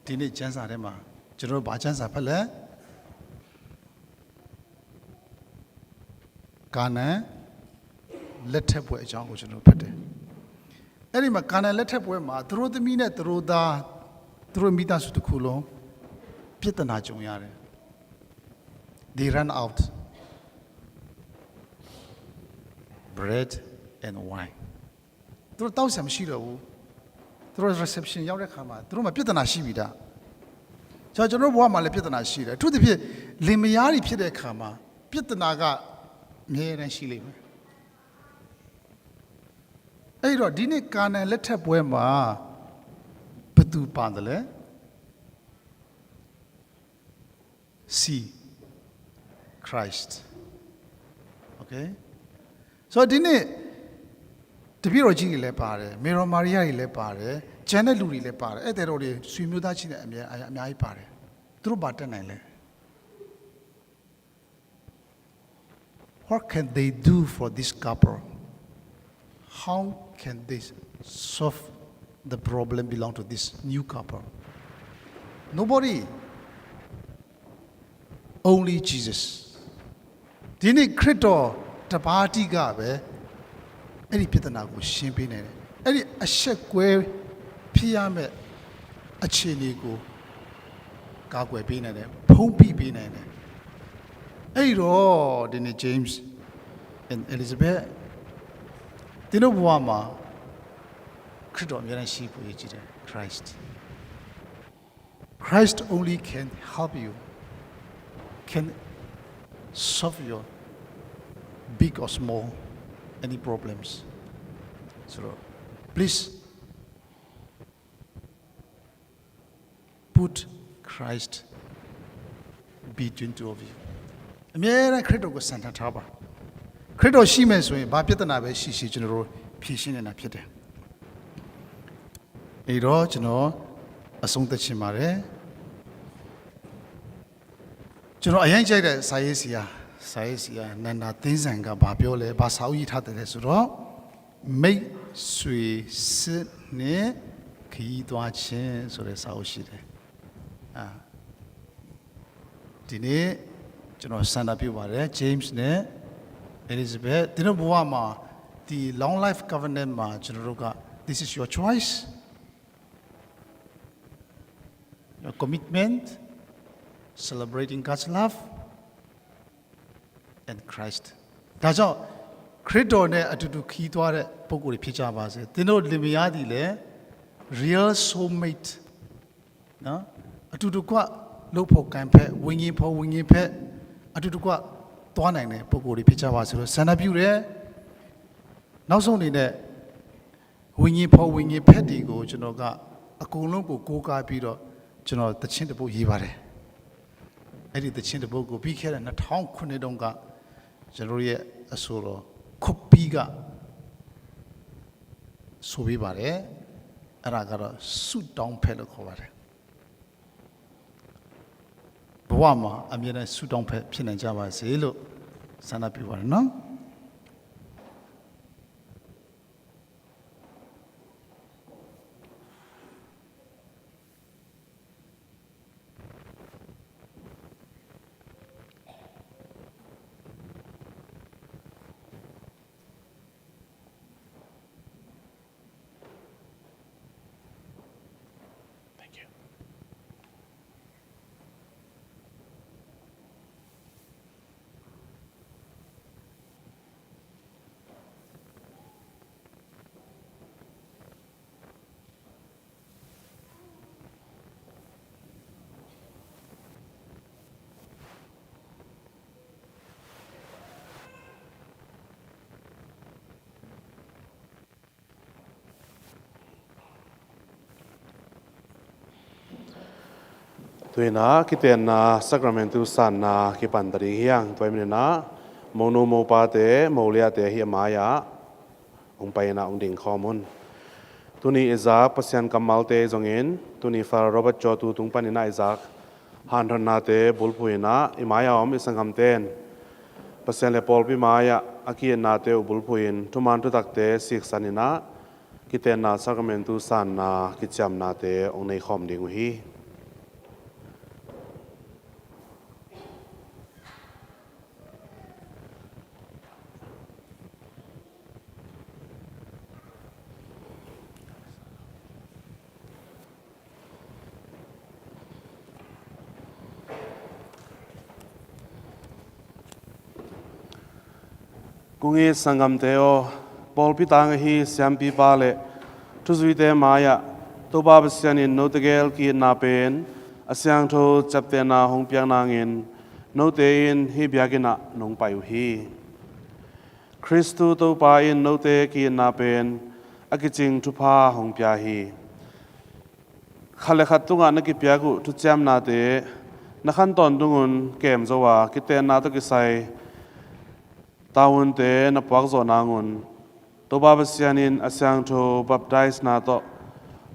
ဒီနေ့ကျမ်းစာထဲမှာကျွန်တော်တို့ဘာကျမ်းစာဖတ်လဲ။ ကာနန်လက်ထပ်ပွဲအကြောင်းကိုကျွန်တော်တို့ဖတ်တယ်။ အဲ့ဒီမှာကာနန်လက်ထပ်ပွဲမှာသူတို့သမီးနဲ့သူတို့သားသူတို့မိသားစုတစ်ခုလုံးပြဿနာကြုံရတယ်။ They run out bread and wine. သူတို့တောက်ဆံမရှိတော့ဘူး။ သူတို့ reception ရောက်တဲ့ခါမှာသူတို့မှာပြဿနာရှိပြီဒါ။ဆိုတော့ကျွန်တော်တို့ဘဝမှာလည်းပြဿနာရှိတယ်။အထူးသဖြင့်လင်မယားတွေဖြစ်တဲ့ခါမှာပြဿနာကအမြဲတမ်းရှိလိမ့်မယ်။အဲ့တော့ဒီနေ့ကာနန်လက်ထပ်ပွဲမှာဘယ်သူပါတယ်လဲ။ See Christ. Okay. So ဒီနေ့တပည့်တော်ကြီးတွေလည်းပါတယ်မေရော်မာရိယတွေလည်းပါတယ်ကျန်တဲ့လူတွေလည်းပါတယ်ဧည့်သည်တော်တွေဆွေမျိုးသားချင်းတွေအများအများကြီးပါတယ်သူတို့ဘာတတ်နိုင်လဲ။ What can they do for this couple? How can they solve the problem belong to this new couple? Nobody. Only Jesus. ဒီနေ့ခရစ်တော်တပါးတည်းကပဲအဲ့ဒီပြဿနာကိုရှင်းပေးနိုင်တယ်။အဲ့ဒီအရှက်ကွဲဖြစ်ရမယ့်အခြေအနေကိုကာကွယ်ပေးနိုင်တယ်ဖုံးဖိပေးနိုင်တယ်။အဲ့ဒီတော့ဒီနေ့ James and Elizabeth သင်တို့ဘဝမှာခရစ်တော်အမြဲတမ်းရှိဖို့ရည်ကြည်တယ်။ Christ. Christ only can help you, can solve your big or small any problems. So please put Christ between two of you. အမြဲတမ်းခရစ်တော်ကိုစံထားထားပါ။ခရစ်တော်ရှိမယ်ဆိုရင်ဘာပြဿနာပဲရှိရှိကျွန်တော်တို့ဖြေရှင်းနိုင်တာဖြစ်တယ်။အဲ့တော့ကျွန်တော်အဆုံးသတ်ချင်ပါတယ်။ကျွန်တော်အရင်ကြိုက်တဲ့စာရေးဆရာစာရေးဆရာနန္ဒာသင်းစံကဘာပြောလဲဘာစာအုပ်ရေးထားတယ်လဲဆိုတော့မိတ်ဆွေစစ်နဲ့ခရီးသွားခြင်းဆိုတဲ့စာအုပ်ရှိတယ်။အာဒီနေ့ကျွန်တော်ဆန္ဒပြုပါတယ် James နဲ့ Elizabeth ဒီနေ့ဘဝမှာဒီ long life covenant မှာကျွန်တော်တို့က this is your choice, your commitment, celebrating God's love and Christ. ဒါကြောင့်ခရစ်တော်နဲ့အတူတူခီးသွားတဲ့ပုဂ္ဂိုလ်တွေဖြစ်ကြပါစေ။သင်တို့လင်မယားသည်လည်း real soulmate နော်အတူတူကလုပ်ဖို့ကံဖက်ဝိညာဉ်ဖော်ဝိညာဉ်ဖက်အတူတူကသွားနိုင်တဲ့ပုဂ္ဂိုလ်တွေဖြစ်ကြပါစေလို့ဆန္ဒပြုတယ်။နောက်ဆုံးအနေနဲ့ဝိညာဉ်ဖော်ဝိညာဉ်ဖက်တွေကိုကျွန်တော်ကအကုန်လုံးကိုကိုးကားပြီးတော့ကျွန်တော်သီချင်းတစ်ပုဒ်ရေးပါတယ်။ အဲ့ဒီသီချင်းတစ်ပုဒ်ကို ပြီးခဲ့တဲ့နှစ်ထောင်ခုနှစ်တုန်းက ကျွန်တော်တို့ရဲ့အဆိုတော် ခုပ်ပီးက ဆိုပေးပါတယ်။ အဲ့ဒါကတော့ ဆုတောင်းဖက်လို့ခေါ်ပါတယ်။ ဘဝမှာအမြဲတမ်းဆုတောင်းဖက်ဖြစ်နိုင်ကြပါစေလို့ဆန္ဒပြုပါတယ်နော်။ Thank you. Tu-in ah kitenna sacramentu sanna kipan ta ding hi hang. Tua ahih manin ah monu mopate moliate ahi a mai-ah hong pai-in ah hong ding khawm un. Tuni i zak Pasian kammalte zongin tuni Father Robert Chotu tung panin ah i zak hanthotnate bulphuh in ah i mai-ah om i sanggamte in Pasian le pawlpi mai-ah a ki-itnate uh bulphuh in thuman thutakte siksan in ah kitenna sacramentu sanna kiciamnate hong nei khawm ding uh hi. Kong it sanggamte aw, pawlpi tang ahi siampipa le thuzuite mai-ah Topa Pasian in note gel ki-itna pen a siangtho ciaptehna hong piak nangin note in hih biakinn ah nong pai uh hi. Khristu Topa in note ki-itna pen a kicing thupha hong pia hi. Khat le khat tungah na kipiak uh thuciamnate na khan tawntungun kem zo a, kitenna tawh kisai taunte na puak zawh nangun Topa Pasian in a siangtho baptisena tawh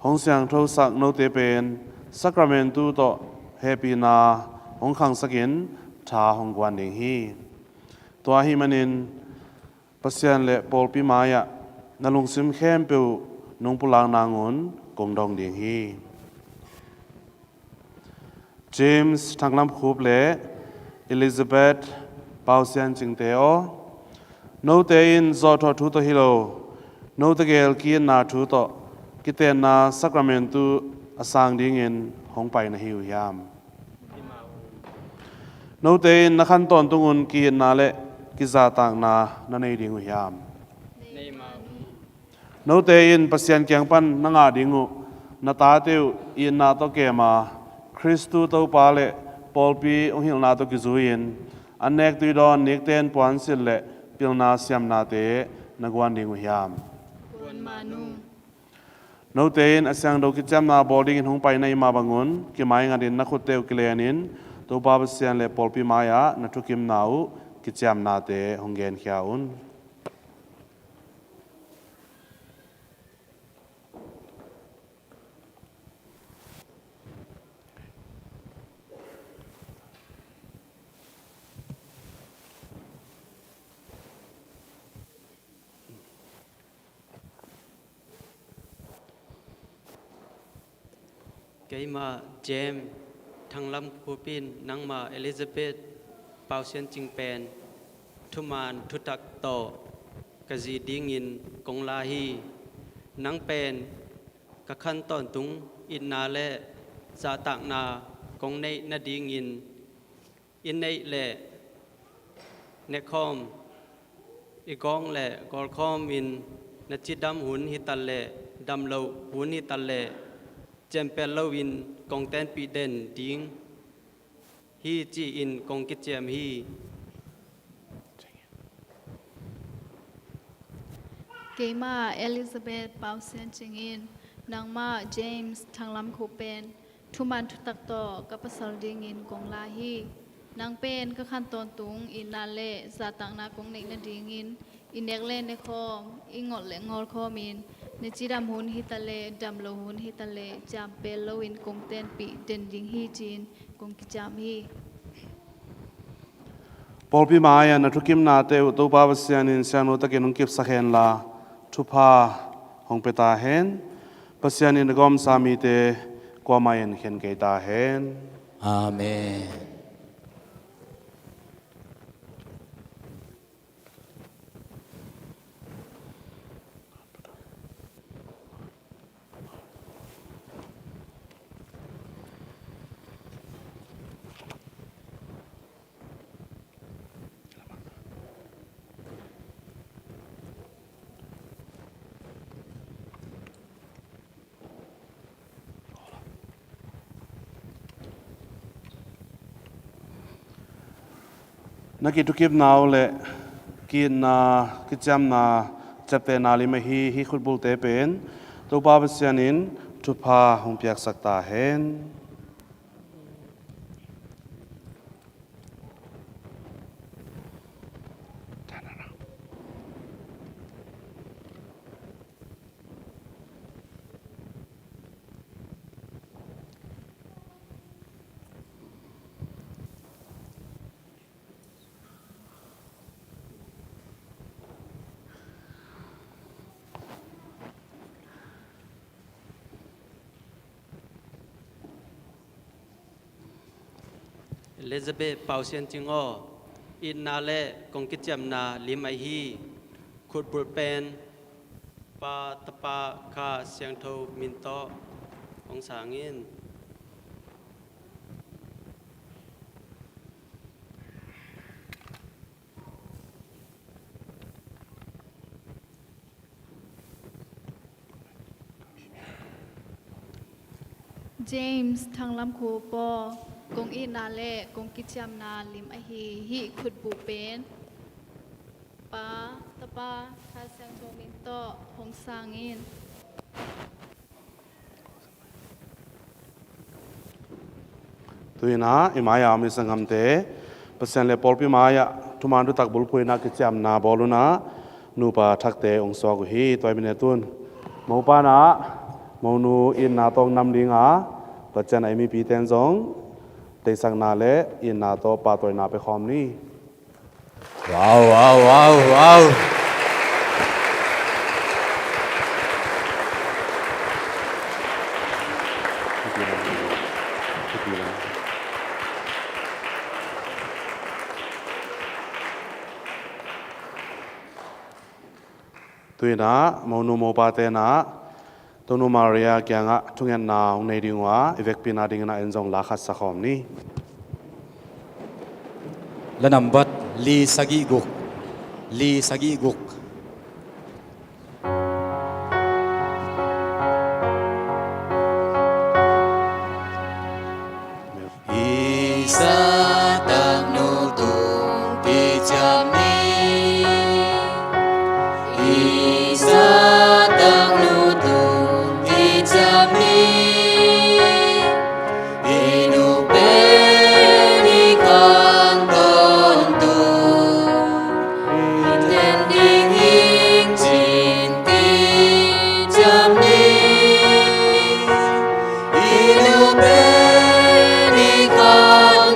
hong siangthosak note pen sacramentu tawh hehpihna hong khangsakin tha hong guan ding hi. Tua ahih manin Pasian le pawlpi mai-ah na lungsim khempeuh nong pulak nangun kong dong ding hi. James Thanglam Khup le Elizabeth Pausian Cingte aw, note in zawhthawh thu tawh hi lo, note gel ki-itna thu tawh kitenna sacramentu a sang dingin hong pai na hi uh hiam? Note in na khan tawntungun ki-itna le kizahtakna na nei ding uh hiam? Note in Pasian kiang pan na ngah ding uh na tate uh itna tawh kem a, Khristu Topa le pawlpi hong hilhna tawh kizui-in an nek tui dawn nikten puansilh le pilna siamnate na guan ding uh hiam? Note in a siangtho kiciamna bawl dingin hong pai na hih mah bangun kimaingatin na khutte uh kilenin Topa Pasian le pawlpi mai-ah na thukimna uh kiciamnate hong genkhia un. Keimah James Thanglam Khup in nangmah Elizabeth Pausian Cing pen thuman thutak tawh ka zi dingin kong la hi. Nang pen ka khan tawntung itna le zahtakna kong neih nadingin i neih le nekhawm, i gawng le gawlkhawm in na cidam hun hitaleh damloh hun hitaleh ciampel loin kong tenpih den ding hi ci-in kong kiciam hi. Keimah Elizabeth Pausian Cing in nangmah James Thanglam Khup pen thuman thutak tawh ka pasal dingin kong la hi. Nang pen ka khan tawntung itna le zahtakna kong neih nadingin i nek le nekhawm, i ngolh le ngawlkhawmin, na cidam hun hitaleh, dam lo hun hitaleh, ciampel loin kong tenpih den ding hi ci-in kong kiciam hi. Pawlpi mai-ah na thukimnate uh Topa Pasian in siangtho takin hong kipsak henla, thupha hong pia ta hen. Pasian in a gawmsa mite kuamah in khen kei ta hen. Amen. Na kithukimna uh le ki-itna, kiciamna ciaptehna lim ahi hih khutbulte pen Topa Pasian in thupha hong piaksak ta hen. Elizabeth Pau Sian Cing aw, itna le kong kiciamna lim ahi khutbul pen Pa, Tapa, Kha Siangtho min tawh hong sang in. James Thanglam Khup aw, kong itna le kong kiciamna lim ahi hih khutbul pen Pa, Tapa, Kha Siangtho min tawh hong sang in. Tu-in ah i mai-a om i sanggamte, Pasian le pawlpi mai-ah thuman thutak bulphuh in ah kiciamna bawl un ah, nupa thakte hong suak uh hi. Tua ahih manin tu-in mopa in ah monu itna tawh hong nam ding a, tua ciang a i mipite in zong deihsakna le itna tawh pahtawina pia khawm ni. Wow, wow, wow, wow. Tu-in ah monu mopate in ah Tonu Maria kiangah thungetna hong nei ding uh a, i vekpi nadingin ah en zong la khat sa khawm ni. La nambat li sagih guk, li sagih guk. I zahtaknu tung kiciam ni. I zahtaknu tung kiciam ni. I nu pen i khan tawntung, i ten ding hi ci-in kiciam ni. I nu pen i khan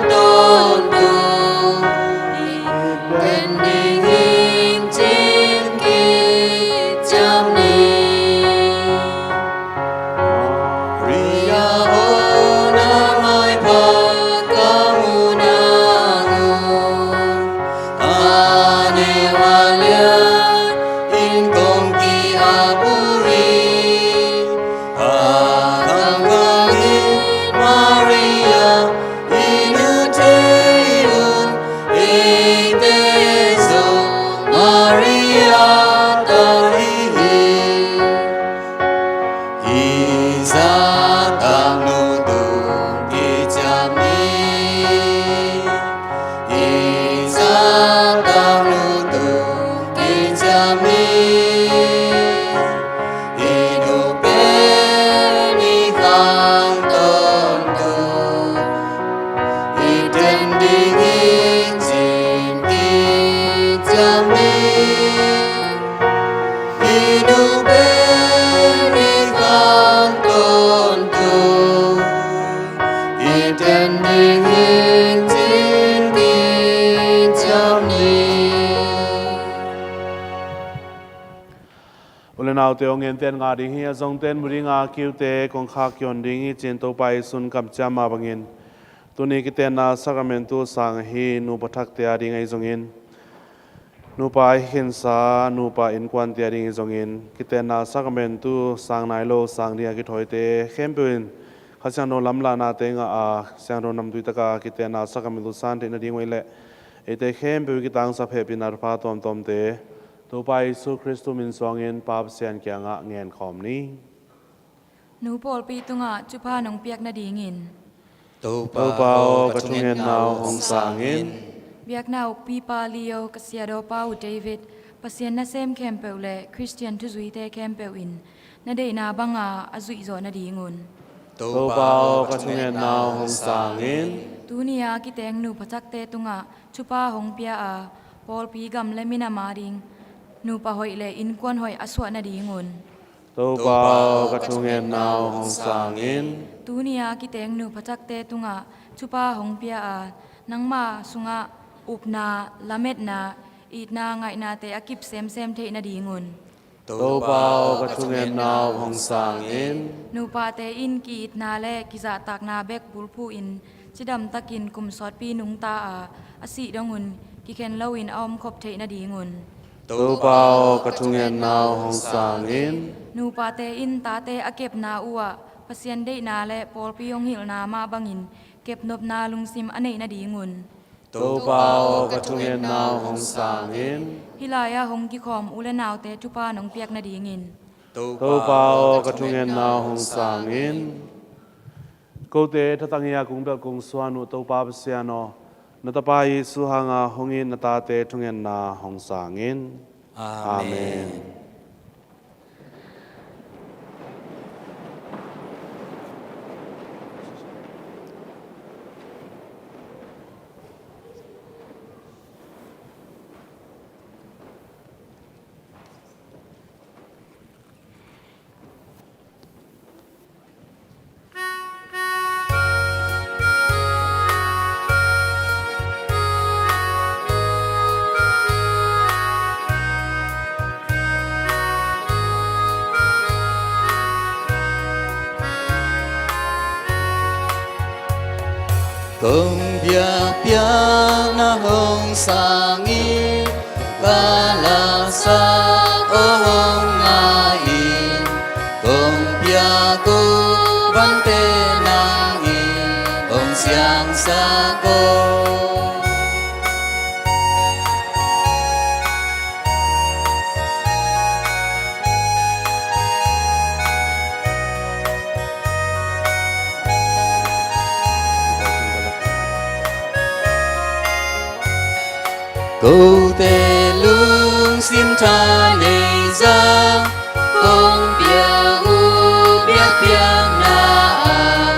Ten ding hi, cin ding ciam ni. U le naute aw, ngente in ngah ding hi, a zongte in mu ding a, a kiute kongkhak kion ding hi, ci-in Topa Jesu in kamciam mah bangin, tuni kitenna sakramentu sang ahi nupa thakte a ding ahi zongin, nupa a kikhensa, nupa innkuante a ding ahi zongin, kitenna sakramentu sang nai lo, sang ding a kithawite khempeuh in Kha Siangtho lamlahnate ngah a, siangtho namtui taka kitenna sakramentu san theih nading uh ahih leh, eite khempeuh i kitangsap hehpihna thupha tuamtuamte Topa Jesu Khristu min suangin Pa Pasian kiangah ngen khawm ni. Nu pawlpi tungah thupha nong piak nadingin. Topa aw, ka thungetna uh hong sang in. Biakna ukpipa Leo, ka siadawpa uh David, Pasian nasem khempeuh le Khristian thuzuite khempeuh in na deihna banga a zuih zawh nadingun. Topa aw, ka thungetna uh hong sang in. Tuni a kiteng nupa thakte tungah thupha hong pia a, pawlpi, gam le minam a ding nupa hoih le innkuan hoih a suah nadingun. Topa aw, ka thungetna uh hong sang in. Tuni a kiteng nupa thakte tungah thupha hong pia a, nangma sungah upna, lametna, itna, ngaihnate a kip semsem theih nadingun. Topa aw, ka thungetna uh hong sang in. Nupate in ki-itna le kizahtakna bek bulphuh in cidamtakin kum sawtpi nungta a, a sih dongun kikhen loin a omkhop theih nadingun. Topa aw, ka thungetna uh hong sang in. Nupate in tate a kepna uhah Pasian deihna le pawlpi hong hilhna mah bangin kepnopna lungsim a neih nadingun. Topa aw, ka thungetna uh hong sang in. Hih lai-ah hong kikhawm u le naute thupha nong piak nadingin. Topa aw, ka thungetna uh hong sang in. Kote thatang i a kong belh kong suan uh Topa Pasian aw, na Tapa Jesu hanga hong it na tate thungetna hong sang in. Amen. Amen. Kong biakpiakna hong sang in, ka lasak aw hong ngai in, kong piak uh vante nang in hong siangsak aw. Kote lungsim tha nei zah kong pia uh biakpiakna ah,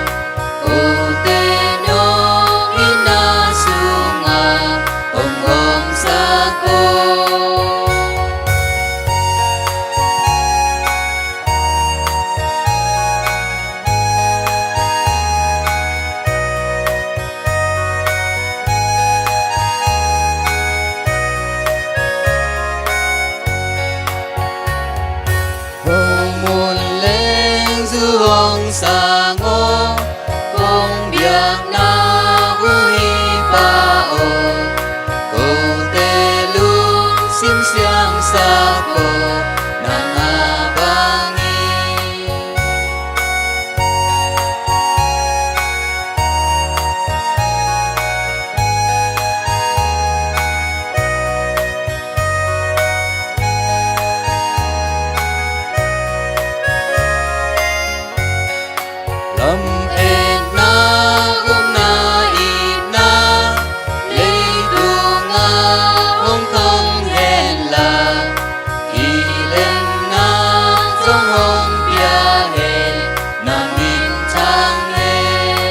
kote nong itna sungah hong omsak aw. Hong mun leng zu hong sang aw, kong biakna uh hi pah aw, kote lungsim siangsak aw, nang a bangin. Lametna upna itna leitungah hong khang hen la, kilemna zong hong pia hen, na minthang hen.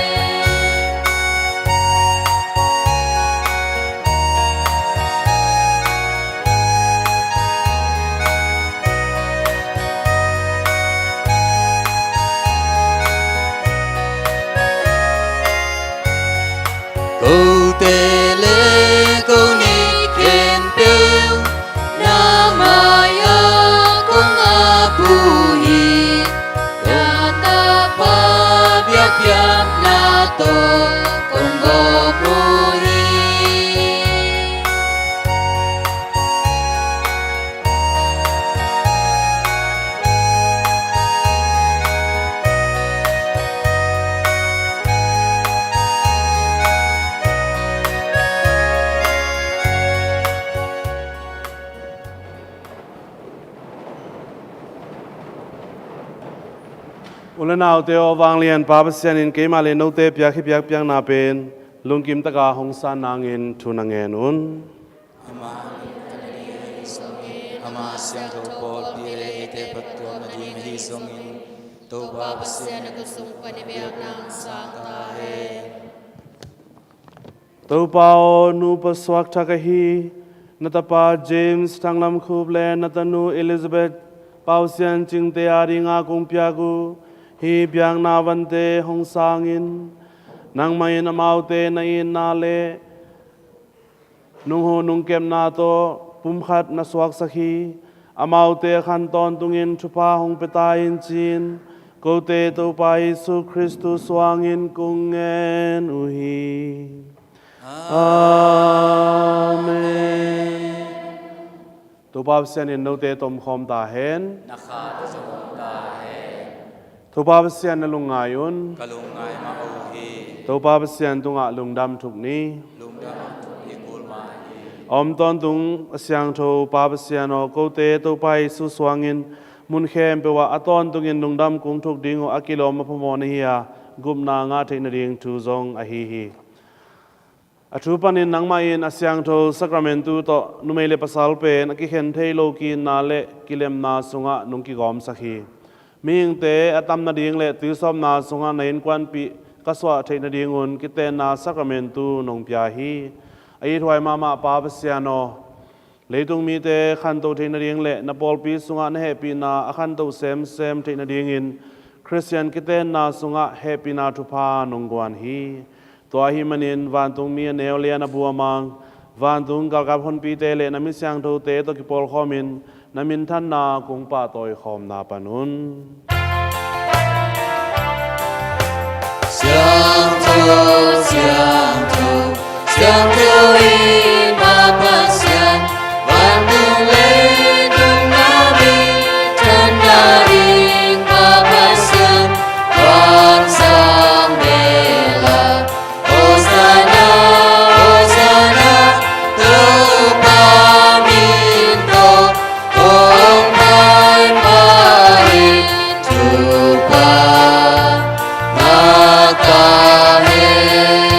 Kote le ko ni khempeuh na mai-ah kong ap uh hi. Na tapa biakpiakna tawh kong gawp uh hi. U le naute aw, vanglian Pa Pasian in keimah le note piak hih biakpiakna pen lungkim taka hong san nangin thu na ngen un. Amah in a na ding ahi zongin, ama siangtho pawlpi le eite phattuam nading ahi zongin, Topa Pasian a khutsung pan i biakna hong sang ta hen. Topa aw, nupa suakthak ahi na tapa James Thanglam Khup le na tanu Elizabeth Pausian Cingte adinga kong piak uh hih biakna vante hong sangin, nangmah in amaute na itna le nunghu nungkepna tawh pumkhat na suaksak hi. Amaute a khan tawntungin thupha hong pia ta in ci-in kote Topa Jesu Khristu suangin kong ngen uh hi. Amen. Topa Pasian in note tomkhawm ta hen. Na kha tawh zong om ta hen. Topa Pasian na lungngai un. Ka lungngai mah uh hi. Topa Pasian tungah lungdam thuk ni. Lungdam thuk ni kul mah hi. A om tawntung a siangtho Pa Pasian aw, kote Topa Jesu suangin mun khempeuh ah a tawntungin lungdam kong thuk ding uh a kilawm a phamawh na hi a, gupna ngah theih nading thu zong ahi hi. A thu panin nangmah in a siangtho Sacramentu tawh numei le pasal pen a kikhen thei lo ki-itna le kilemna sungah nong kigawmsak hi. Mihingte a tam nading le tuisawpna sungah na innkuanpih ka suah theih nadingun kitenna Sacramentu nong pia hi. A ithuai mahmah Pa Pasian aw, leitung mite khanto theih nading le na pawlpi sungah na hehpihna a khanto semsem theih nadingin Khristian kitenna sungah hehpihna thupha nong guan hi. Tua ahih manin vantungmi a neu le a na bu a mang, vantung galkap honpite le na mi siangthote tawh kipawlkhawmin na minthanna kong pahtawi khawm na pan un. Siangtho, siangtho, siangtho in Pa Pasian, vantung leitung na minthanna ding Pa Pasian, vansang bel ah. Hosanna, Hosanna, Topa min tawh hong pai pa in thupha ngah ta hen.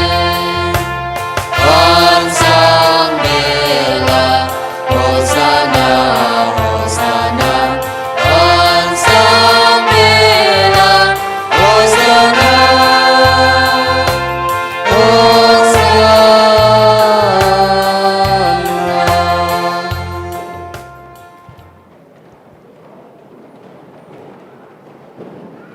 Vansang bel ah, Hosanna, Hosanna, vansang bel ah, Hosanna, Hosanna.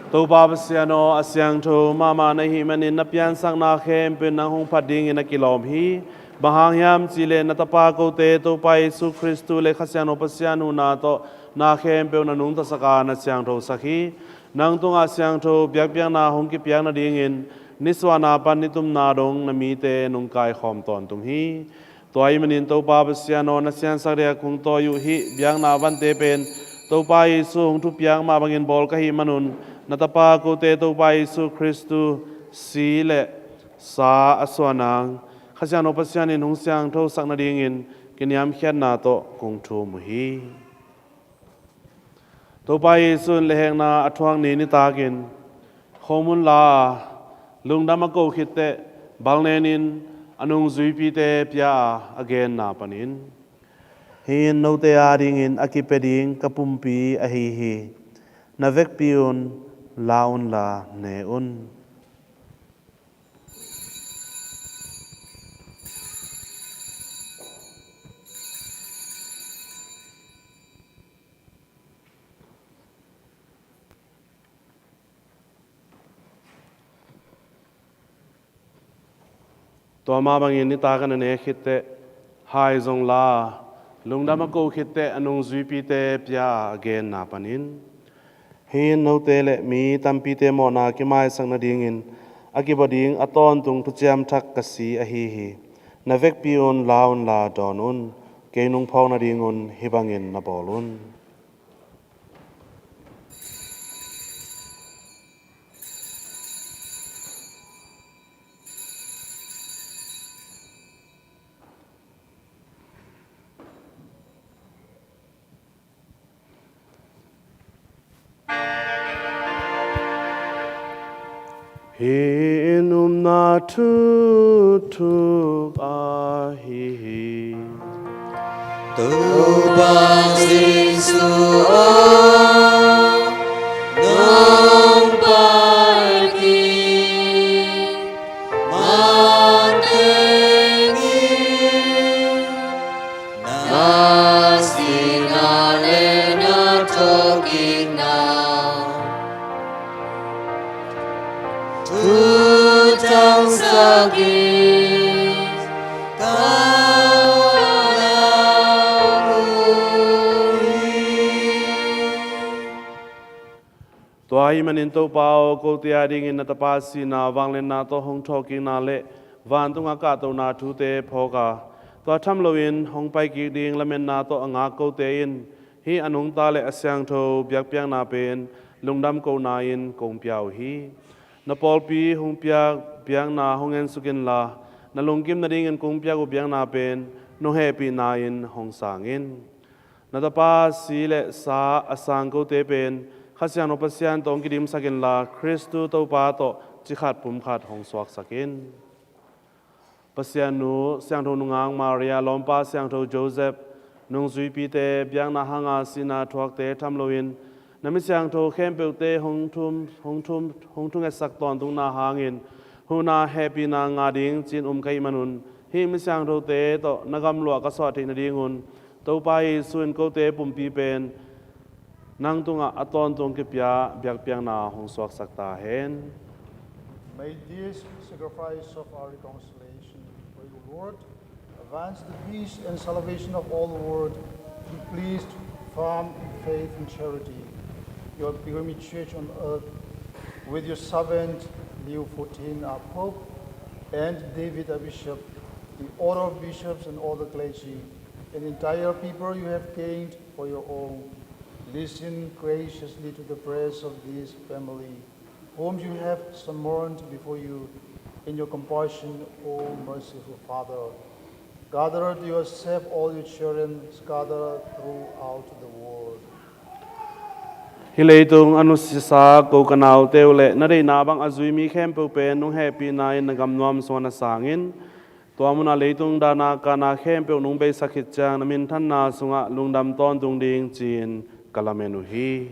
Topa Pasian aw, a siangtho mahmah na hih manin na piansakna khempeuh nang hong phat dingin a kilawm hi. Bang hang hiam cihleh na Tapa kote Topa Jesu Khristu le Kha Siangtho Pasian huhna tawh na khempeuh na nungtasak a na siangthosak hi. Nang tungah siangtho biakpiakna hong kipiak nadingin nisuahna pan nitumna dong na mite nong kaikhawm tawntung hi. Tua ahih manin Topa Pasian aw, na siansak dingah kong tawi uh hih biakna vante pen Topa Jesu hong thupiak mah bangin bawl ka hih manun na Tapa kote Topa Jesu Khristu si le sa a suah nang Kha Siangtho Pasian in hong siangthosak nadingin kiniamkhiatna tawh kong thum uh hi. Topa Jesu in lehhekna a thuak ni nitakin khomun la a lungdam a ko khit teh bal nenin a nungzuipite pia a a genna panin, "Hih in note adingin a kipia ding ka pumpi ahi hi. Na vekpi un la unla ne un." Tua mah bangin nitak a na nek khit teh, hai zong la, lungdam a ko khit teh a nungzuipite pia a genna panin, hih in note le mi tampite mawhna kimaisak nadingin a kibaw ding a tawntung thuciam thak ka si ahi hi. Na vekpi un la unla dawn un. Kei nungphawk nadingun hih bangin na bawl un. Hih in upna thuthuk ahi hi. Topa Jesuh aw, nong pai kik mah teng in, na sihna le na thawhkikna thuthangsak in, ka lauhuai hi. Tua ahih manin Topa aw, kote adingin na Tapa sihna, vangliatna tawh hong thawhkikna le vantungah kahtohna thute phawk a, tua tham loin hong paikik ding lametna tawh a ngak kote in hih a nungta le a siangtho biakpiakna pen lungdam kohna in kong pia uh hi. Na pawlpi hong piak biakna hong ensuk inla, na lungkim nadingin kong piak uh biakna pen nong hehpihna in hong sang in. Na Tapa si le sa a sang kote pen Kha Siangtho Pasian tawh hong kidimsak inla, Khristu Topa tawh cikhat pumkhat hong suaksak in. Pasian nu Siangtho Nungak Maria, lawmpa Siangtho Joseph, nungzuipite, biakna hanga sihna thuakte tham loin na mi siangtho khempeuhte hong thum, hong thum, hong thungetsak tawntungna hangin huhna hehpihna ngah ding ci-in um ka hih manun, hih mi siangthote tawh na gamluah ka suah theih nadingun Topa Jesuh in kote pumpi pen nang tungah a tawntung kipia biakpiakna hong suaksak ta hen. May this sacrifice of our reconciliation before you, Lord, advance the peace and salvation of all the world. Be pleased, firm in faith and charity, your pilgrimage church on earth, with your servant Leo fourteen, our Pope, and David, our Bishop, the order of bishops and all the clergy, and the entire people you have gained for your own. Listen graciously to the prayers of this family, whom you have summoned before you in your compassion, O merciful Father. Gather to yourself all your children scattered throughout the world. Hih leitung a nusisa ko ka naute uh le na deihna bang a zui mi khempeuh pen nong hehpihna in na gamnuam sungah na sang in. Tua munah leitung dahna kahna khempeuh nong beisak khit ciang na minthanna sungah lungdam tawntung ding ci-in ka lamen uh hi.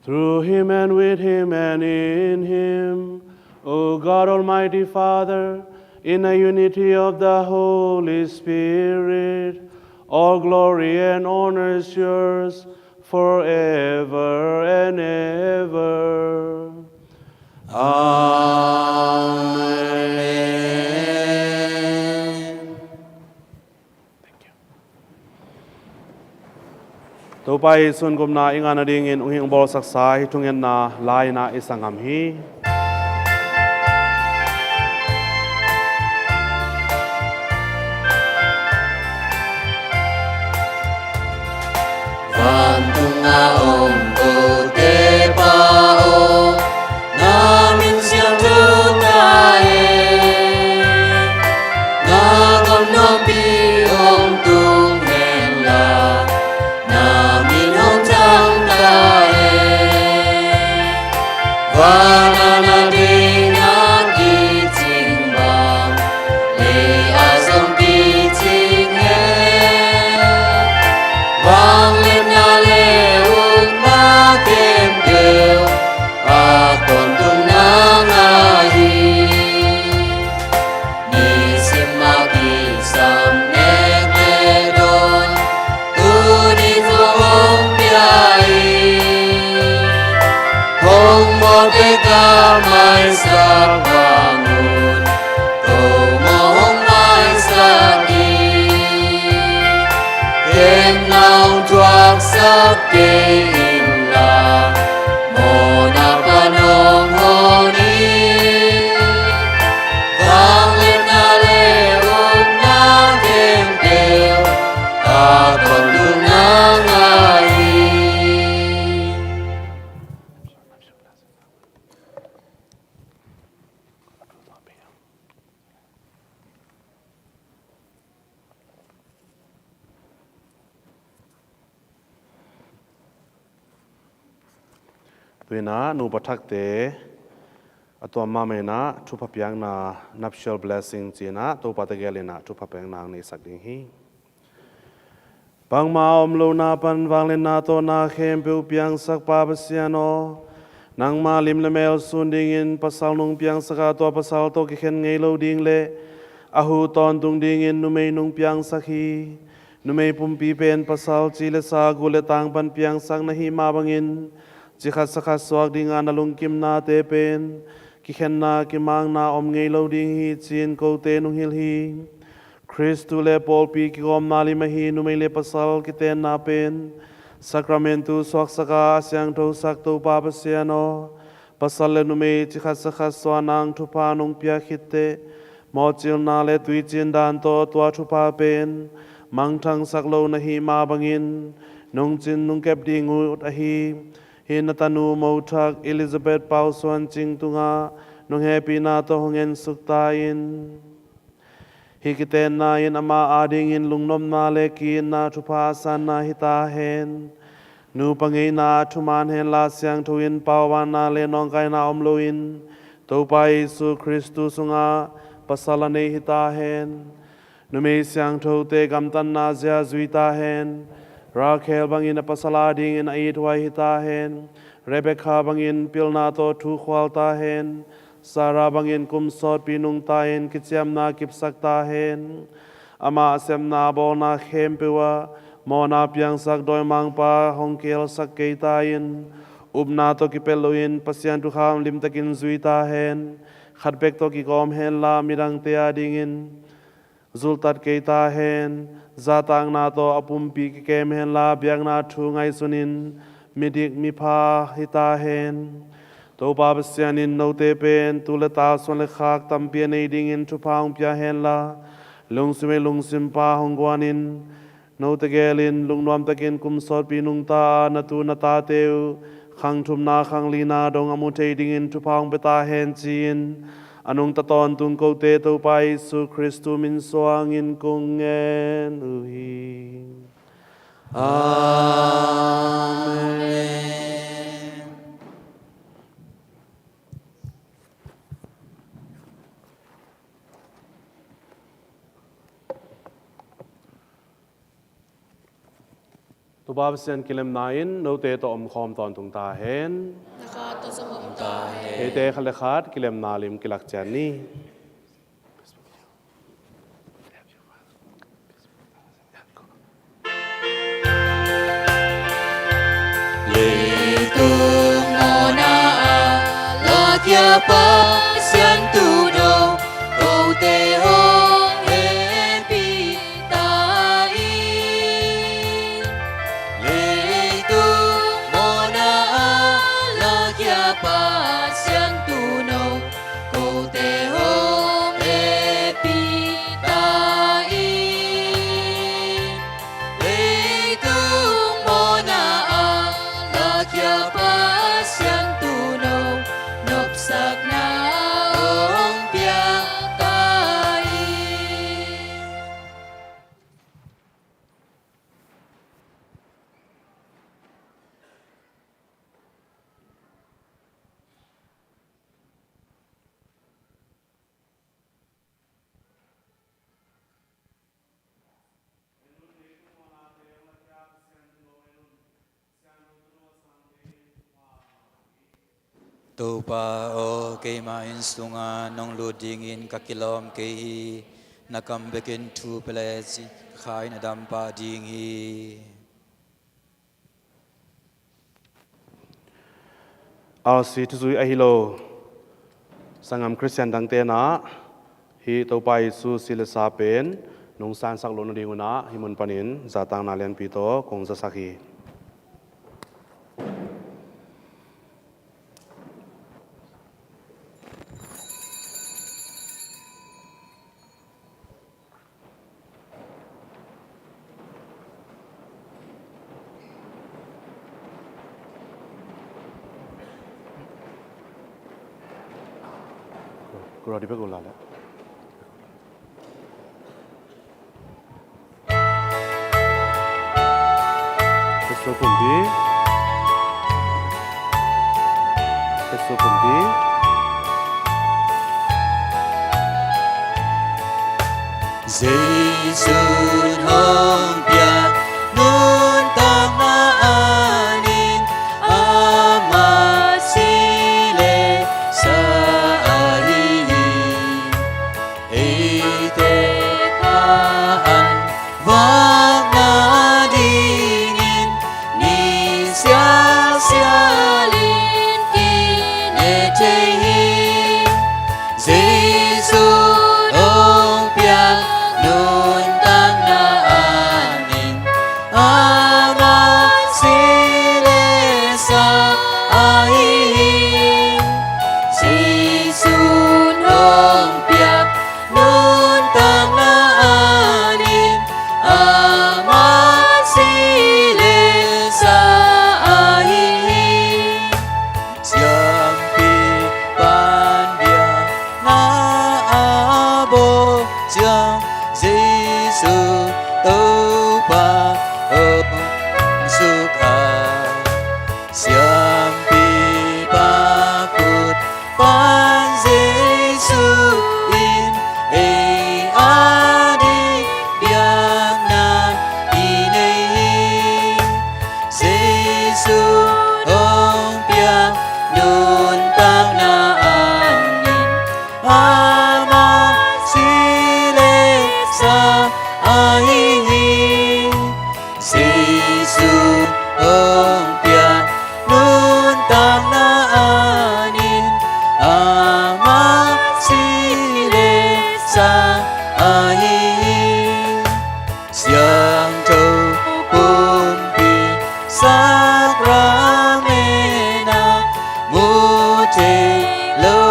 Through him and with him and in him, O God, Almighty Father, in the unity of the Holy Spirit, all glory and honor is yours forever and ever. Amen. Topa Jesuh in gupna i ngahna dingin hong hing bawlsaksa hih thungetna la-in ah i sanggam hi. Vantung a om kote Pa aw, na min siangtho ta hen. Na gam nuampi hong tung hen la, na min hong thang ta hen. Van ah na deihna kicing bang, lei ah zong kicing hen. Vangliatna le upna Maisak vangun, ko mawh hong maisak hi. Kem nau thuaksak kei inla, mawhna pan hong hon hi. Vangliatna le upna khempeuh, a tawntung nang ahi hi. Tu-in ah nupa thakte a tuam mahmah in ah thupha piakna, nuptial blessing ci-in ah Topa tegel in ah thupha piakna hong neisak ding hi. Bangmah a om lohna pan vangliatna tawh na khempeuh piangsak Pa Pasian aw, nangma lim le mel sun dingin pasal nong piangsak a, tua pasal tawh kikhen ngei lo ding le a hu tawntung dingin numei nong piangsak hi. Numei pumpi pen pasal ci le sa, gu le tang pan piangsak na hih mah bangin, ci khat sa khat suak dinga na lungkimnate pen kikhenna kimakna om ngei lo ding hi, ci-in kote nong hilh hi. Khristu le pawlpi kigawmna lim ahi numei le pasal kitenna pen sakramentu suaksak a, a siangthosak Topa Pasian aw, pasal le numei ci khat sa khat suah nang thupha nong piak khit teh, mawhcilna le tuiciin dan tawh tua thupha pen mangthangsak lo na hih mah bangin, nong cin nong kep ding ut ahi hih na tanu mothak Elizabeth pausuan cing tungah nong hehpihna tawh hong ensuk ta in. Hih kitenna in amah adingin lungnopna le ki-itna thupha a sanna hi ta hen. Nupa ngeina ah thuman henla, siangtho in pauvanna le nawngkaina om loin Topa Jesu Khristu sungah pasal a nei hi ta hen. Numei siangthote gamtatna zia zui ta hen. Rakhel bangin a pasal adingin a ithuai hi ta hen. Rebekha bangin pilna tawh thukhual ta hen. Sarah bangin kum sawtpi nungta in kiciamna kipsak ta hen. Amah a sepna a bawlna khempeuh ah mawhna piangsak dawimangpa hong kihelsak kei ta in. Upna tawh kipelh loin Pasian thukham limtakin zui ta hen. Khat bek tawh kigawm henla, midangte adingin zulhtat kei ta hen. Zahtakna tawh a pumpi kikem henla, biakna thu ngaihsunin midik mipha hi ta hen. Topa Pasian in note pen tu le ta suan le khak tampi a nei dingin thupha hong pia henla, lungsim le lungsim pa hong guanin, note gelin lungnuamtakin kum sawtpi nungta a na tu na tate uh khang thumna khang lina dong a mu thei dingin thupha hong pia ta hen, ci-in a nungta tawntung kote Topa Jesu Khristu min suangin kong ngen uh hi. Amen. Topa Pasian kilemna in note tawh omkhawm tawntung ta hen. Na kha tawh zong om ta hen. Eite khat le khat kilemna lim kilak ciat ni. Leitung mawhna a lakhia Pasian tuuno, kote hong hehpih ta in. Leitung mawhna a lakhia Pasian tuuno, kote hong hehpih ta in. Leitung mawhna a lakhia Pasian tuuno, nopsakna hong pia ta in. Topa aw, keima inn sunga nong lut dingin ka kilawm kei hi. Na kam bekin thu pia le cin, ka kha in a dam pah ding hi. Arsi thuzui ahi lo. Sanggam Khristian dangte in ah hih Topa Jesu si le sa pen nong sansak loh nadingun ah hih mun panin zahtakna lianpi tawh kong zasak hi. Kura di pe kula le. Petso pumpi. Petso pumpi. Jesu'n hong piak nuntakna anin, amah si le sa ahi hi. Eite kha an vakna dingin ni sialsial in kine thei hi. Jesu'n hong piak nuntakna anin, amah si le sa ahi hi. Jesu'n hong piak nuntakna anin, amah si le sa ahi hi. Siampi pan biakna a bawl ciang, Jesu Topa hong suk a, siampipa khut pan Jesu in ei ading biakna i nei hi. Jesu'n hong piak nuntakna anin, amah si le sa ahi hi. Jesu'n hong piak nuntakna anin, amah si le sa ahi hi. Siangtho pumpi sakramen ah mu thei lo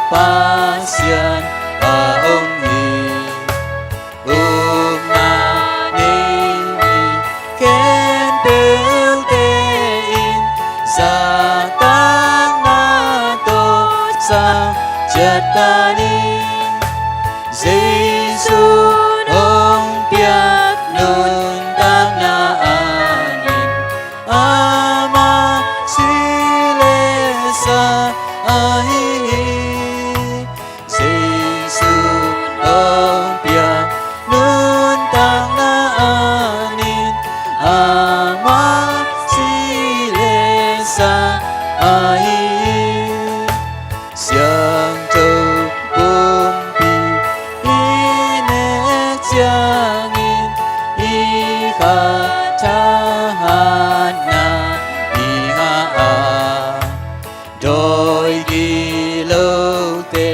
Pasian a om hi. Upna nei mi khempeuhte in zahtakna tawh sang ciat ta ni. Jesu'n hong piak nuntakna anin, amah si le sa ahi hi. Jesu'n hong piak nuntakna anin, amah si le sa ahi hi. Siangtho pumpi i nek ciangin i kha thahatna i ngah a, dawi gilote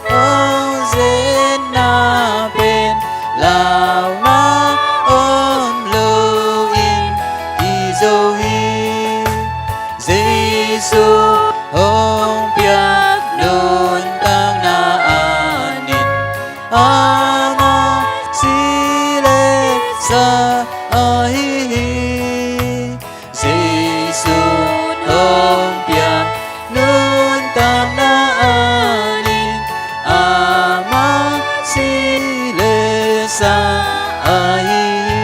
hong zetna pen launa om loin kizo hi. Jesu'n hong piak nuntakna anin, amah si le sa ahi hi. Jesu'n hong piak nuntakna anin, amah si le sa ahi hi.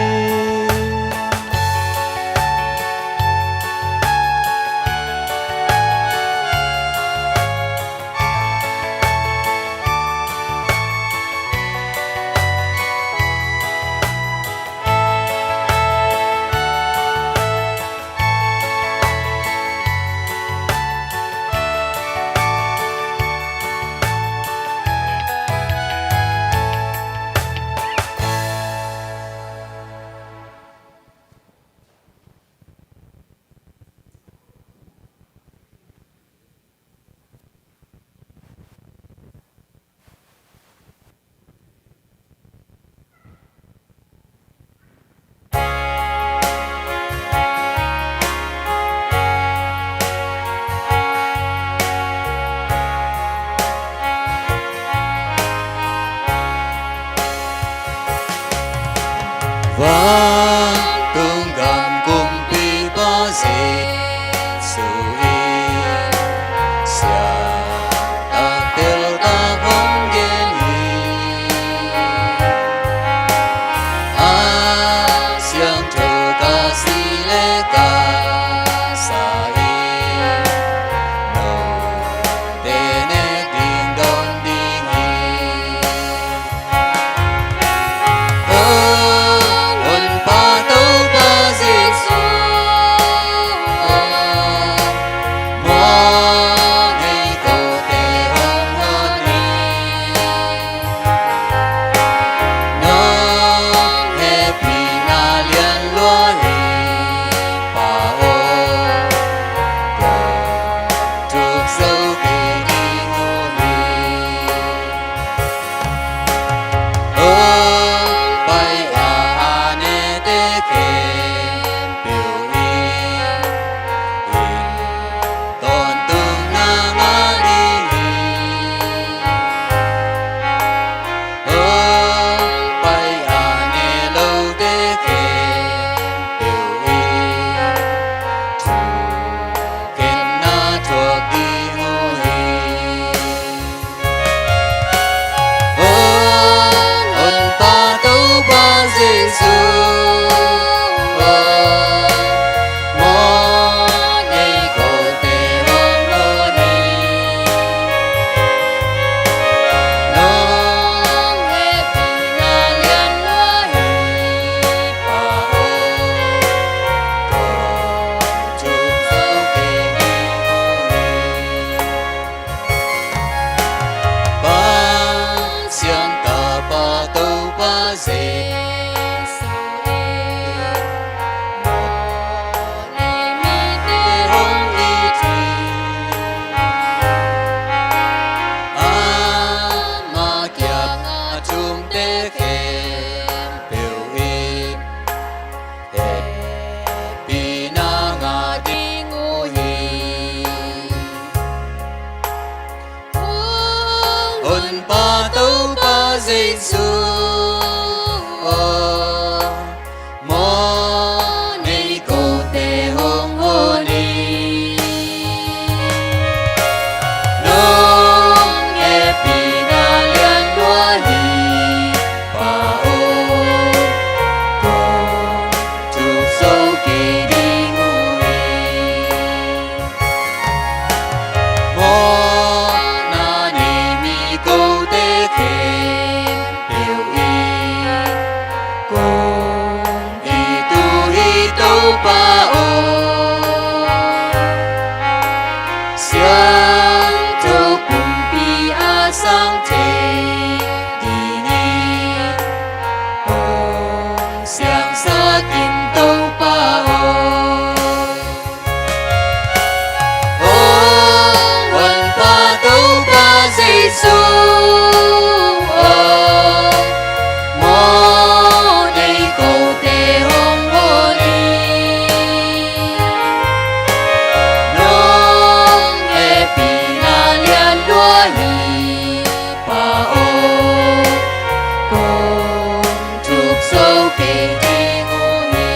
Jesu in mawhneimite hong it hi. Ama kiangah thumte khempeuh in hehpihna ngah ding uh hi. Honpa Topa Jesu aw, mawhnei kote hong hon hi. Nong hehpihna lian lua hi, Pa aw, kong thuk zo kei ding uh hi. Mawhna nei mi kote khempeuh in kong it uh hi, Topa aw. Siangtho pumpi a sang thei dingin hong siangsak in, Topa aw. Hong Honpa Topa Jesu aw, mawhnei kote hong hon hi. Nong hehpihna lian lua hi, Pa aw, kong thuk zo kei ding uh hi.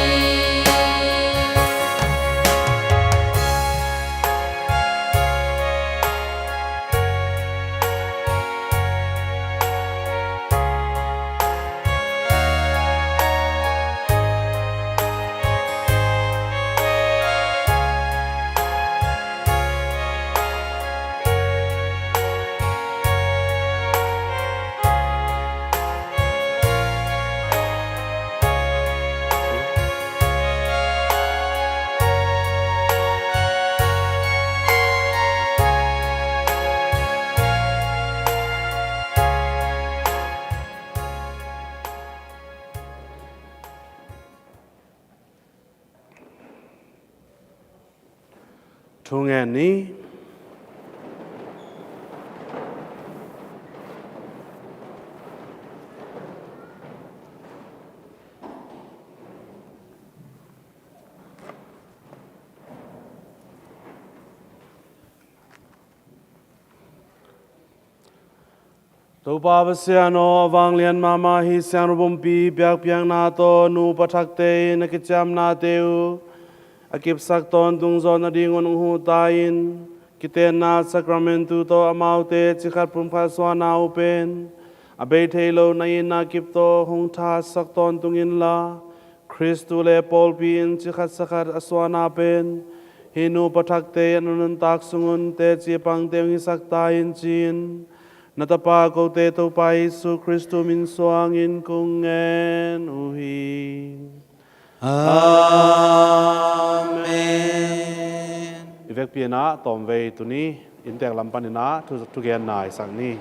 Thu ngen ni. Topa Pasian aw, a vanglian mahmah hih siangtho pumpi biakpiakna tawh nupa thakte in a kiciamnate uh a kipsak tawntung zawh nadingun hong huh ta in, kitenna sakramentu tawh amaute cikhat pumkhat suahna uh pen a bei thei lo na itna kip tawh hong thahatsak tawntung inla, Khristu le pawlpi in cikhat sakhat a suahna pen hih nupa thakte a nuntak sungun teci pangte hong hisak ta in ci-in na Tapa kote Topa Jesu Khristu min suangin kong ngen uh hi. Amen. I vekpi in ah tawmvei tuni inntek lam panin ah thu, thugenna i sak ni.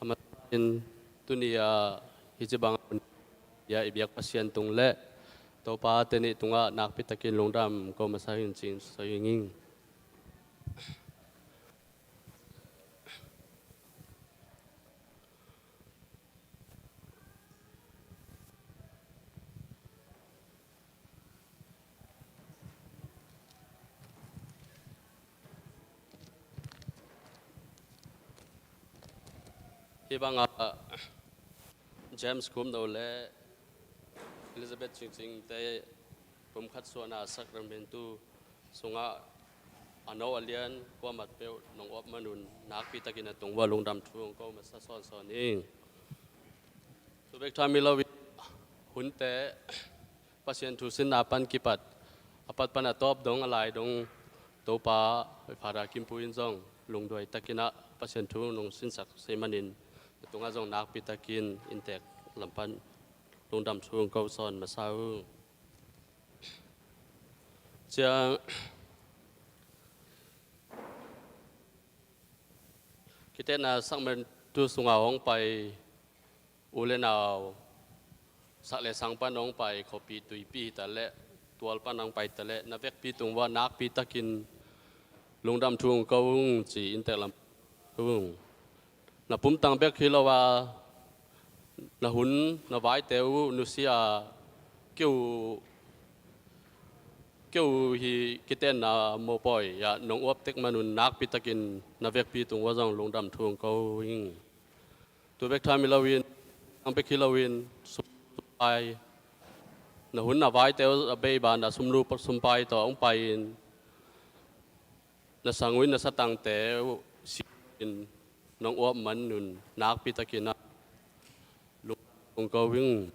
Amen. Tuni a hih ci bang a hun a i biak Pasian tung le Topa te nih tungah nakpi takin lungdam ko masa hi-in ci-in sawm ing. Hih bangah James Kumno le Elizabeth Cingcing te pumkhat suahna sakramentu sungah a no a lian kuamat peuh nong op manun nakpi takin a tung uh a lungdam thu hong ko masa sawnsawn ing. Tu bek tham hi lo in hunte Pasian thu sinna pan kipat a pat pan a tawp dong a lai dong Topa Father Kim Pu in zong lungduai takin ah Pasian thu nong sinsak se manin, na tungah zong nakpi takin inntek lam pan lungdam thu hong ko sawn masa uh. Ciang, kitena sakramentu sungah hong pai u le nau, sak le sang pan hong pai, khuapi tuipi hi ta leh, tual pan hong pai ta leh, na vekpi tung uah nakpi takin lungdam thu hong ko ung ci inntek lam ung. Na pumtang bek hi lo a, na hun, na vaite uh nusia, keu, keu hi kitenna mopawi ah nong uap tek manun nakpi takin na vekpi tung uah zong lungdam thu hong ko ing. Tu bek tham hi loin, ang bek hi loin, sumpai, na hun na vaite uh a bei ban a sumlu sumpai tawh hong pai-in, na sang uh in na satangte uh si in nong uap man nun nakpi takin a lungdam thu hong ko ing.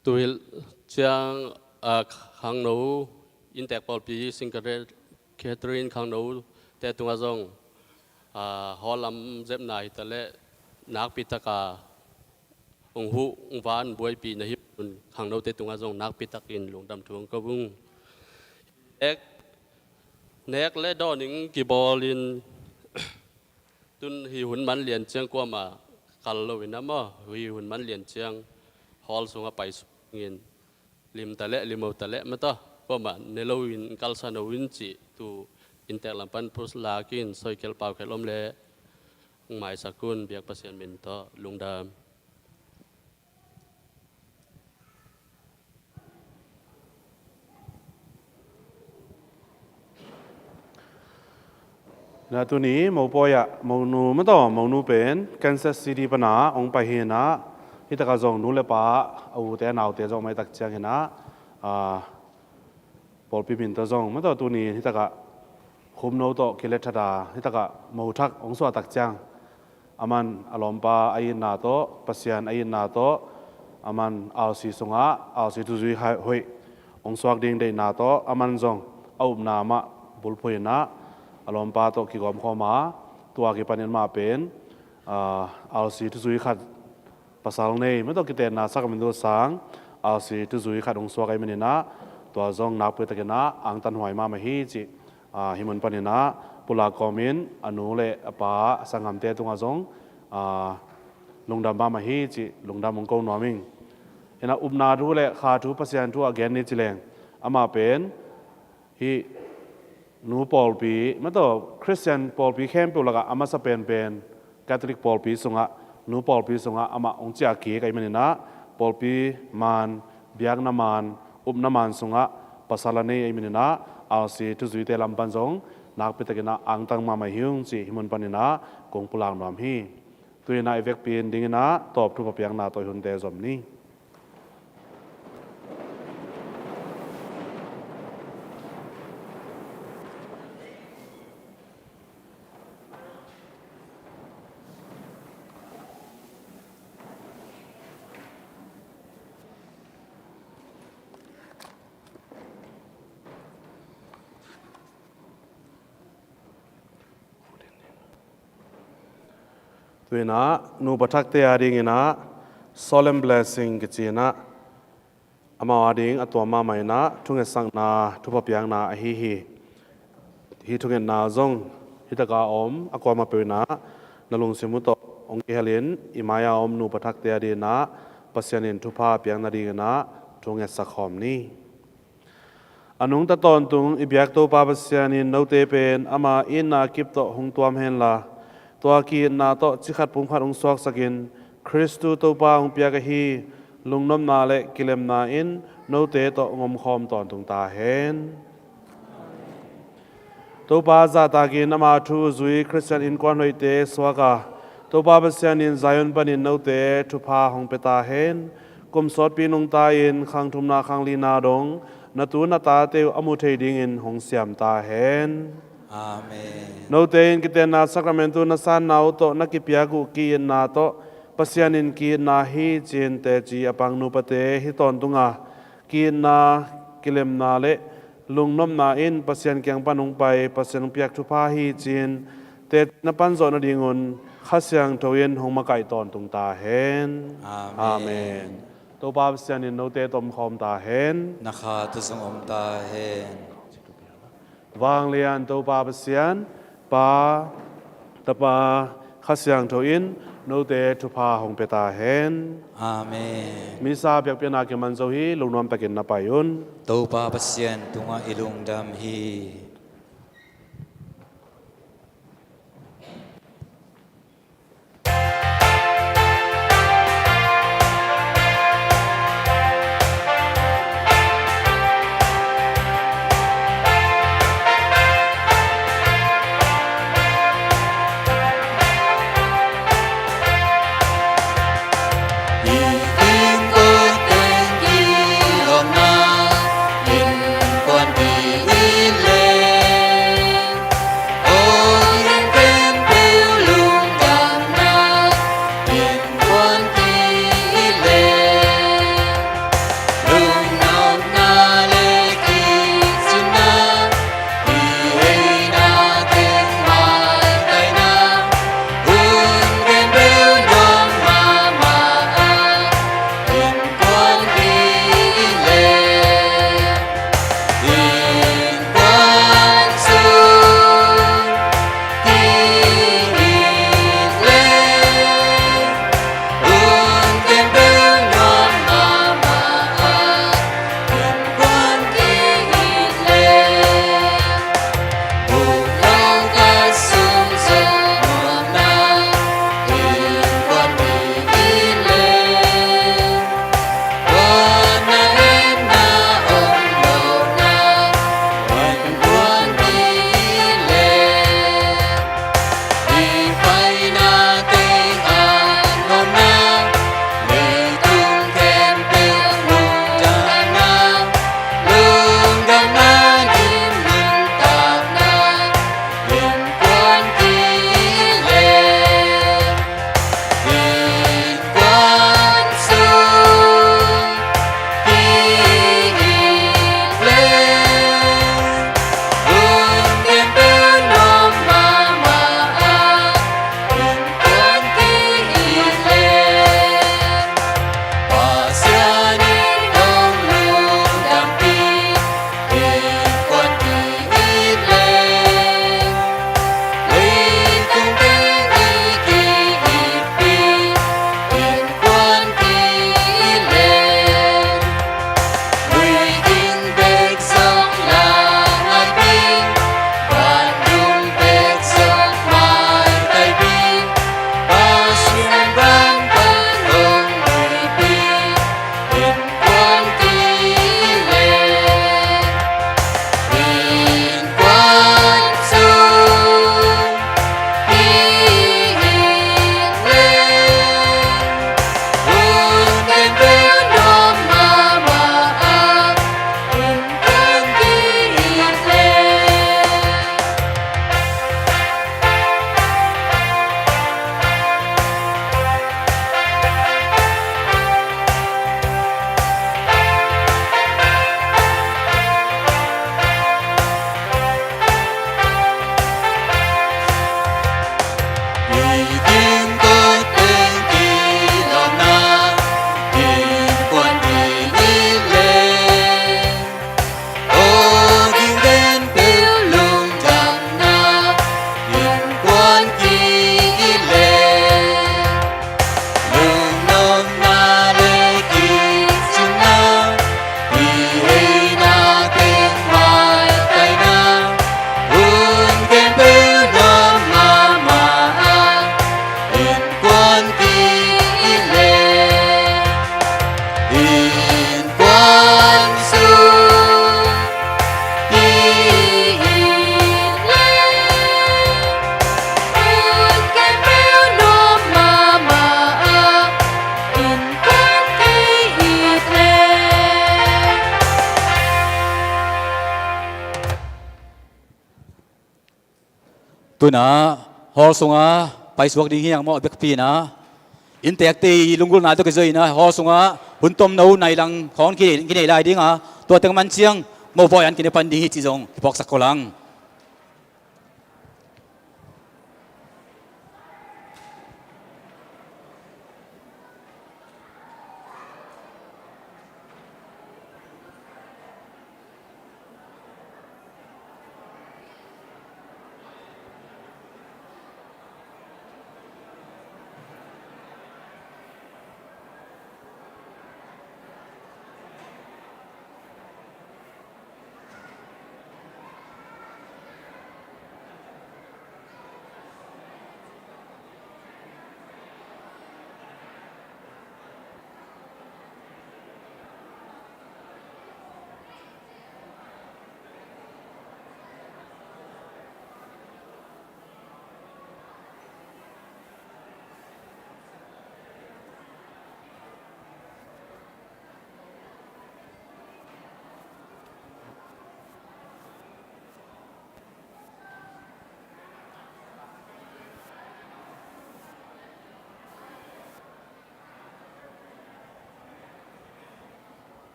Tu hi ciang, ah, khangno, inntek pawlpi, Saint Catherine khangno te tungah zong, ah, hall lam zepna hi ta leh, nakpi taka hong huh, hong van buaipih na hi un, khangnote tungah zong nakpi takin lungdam thu hong ko ung. Nek, nek le dawning kibawlin, tun hi hun man lian ciang kuamah kal loin a maw, hi hun man lian ciang hall sungah pai sungin lim ta leh, lim o ta leh mataw, kuamah ne loin kalsa no in cih tu inntek lam pan puslak in soikhel paukhial om leh hong maisak un, biak Pasian min tawh lungdam. Na tuni mopawi ah monu mataw, monu pen Kansas City pana hong pai hi na, hi takah zong nu le pa, a ute a naute zong maitak ciang hi na, ah, pawlpi min tawh zong mataw tuni hi takah khumno tawh kilet thata hi takah mo thak hong suahtak ciang, aman a lawmpa a itna tawh, Pasian a itna tawh, aman R C sungah R C thuzui hoih hong suak ding deihna tawh, aman zong a upna mah bulphuh in ah, a lawmpa tawh kigawmkhawm a, tua kipanin mah pen, ah, R C thuzui khat, pasal nei mataw kitenna sakramentu sang, R C thuzui khat hong suak ahih manin ah, tua zong nakpi takin ah angtanhuai mahmah hi cih, ah, hih mun panin ah pulak kawmin a nu le a pa, a sanggamte tungah zong, ah, lungdam mahmah hi cih lungdam hong ko nuam ing. Hi na, upna thu le kha thu, Pasian thu a gen ni ci leng, amah pen hih nu pawlpi mataw, Khristian pawlpi khempeuh lakah a masa penpen, Catholic pawlpi sungah, nu pawlpi sungah amah hong ciah kik ahih manin ah, pawlpi maan, biakna maan, upna maan sungah pasal a nei ahih manin ah, R C thuzuite lam pan zong nakpi takin ah angtang mahmah hi ung cih hih mun panin ah kong pulak nuam hi. Tu-in ah i vekpi-in dingin ah tawp thupha piakna tawh i hunte zom ni. Tu-in ah nupa thakte adingin ah solemn blessing kici-in ah, amau ading a tuam mahmah in ah thungetsakna, thupha piakna ahi hi. Hih thungetna zong hi takah a om a kuamah peuh in ah na lungsim uh tawh hong kihelin, i mai-a om nupa thakte adingin ah Pasian in thupha piak nadingin ah thungetsak khawm ni. A nungta tawntung i biak Topa Pasian in note pen ama itna kip tawh hong tuam henla, tua ki-itna tawh cikhat pumkhat hong suaksakin, Khristu Topa hong piak ahi lungnopna le kilemna in note tawh hong omkhawm tawntung ta hen. Topa zahtakin ama thu zui Khristian innkuan hoihte suak a, Topa Pasian in Zion panin note thupha hong pia ta hen. Kum sawtpi nungta-in khang thumna khang lina dong na tu na tate uh a mu thei dingin hong siam ta hen. Amen. Note in kitenna sakramentu na sanna uh tawh na kipiak uh ki-itna tawh Pasian in ki-itna hi ci-in teci a pang nupate hi tawntung a, ki-itna, kilemna le lungnopna in Pasian kiang pan hong pai Pasian hong piak thupha hi ci-in teci na pan zawh nadingun Kha Siangtho in hong makaih tawntung ta hen. Amen. Amen. Topa Pasian in note tawh omkhawm ta hen. Na kha tawh zong om ta hen. Vanglian Topa Pasian, Pa, Tapa, Kha Siangtho in note thupha hong pia ta hen. Amen. Misa biakpiakna kiman zo hi, lungnuam takin na pai un. Topa Pasian tungah i lungdam hi. Tuna hall sunga paisuak ding hi hang maw, a biakpi-in ah innteekte i lunggulhna tawh kizui-in ah hall sunga hun tomno nai lang khawng kinei, kinei lai ding a, tua teng man ciang mopawi an kine pan ding hi cih zong kiphawksak kho lang.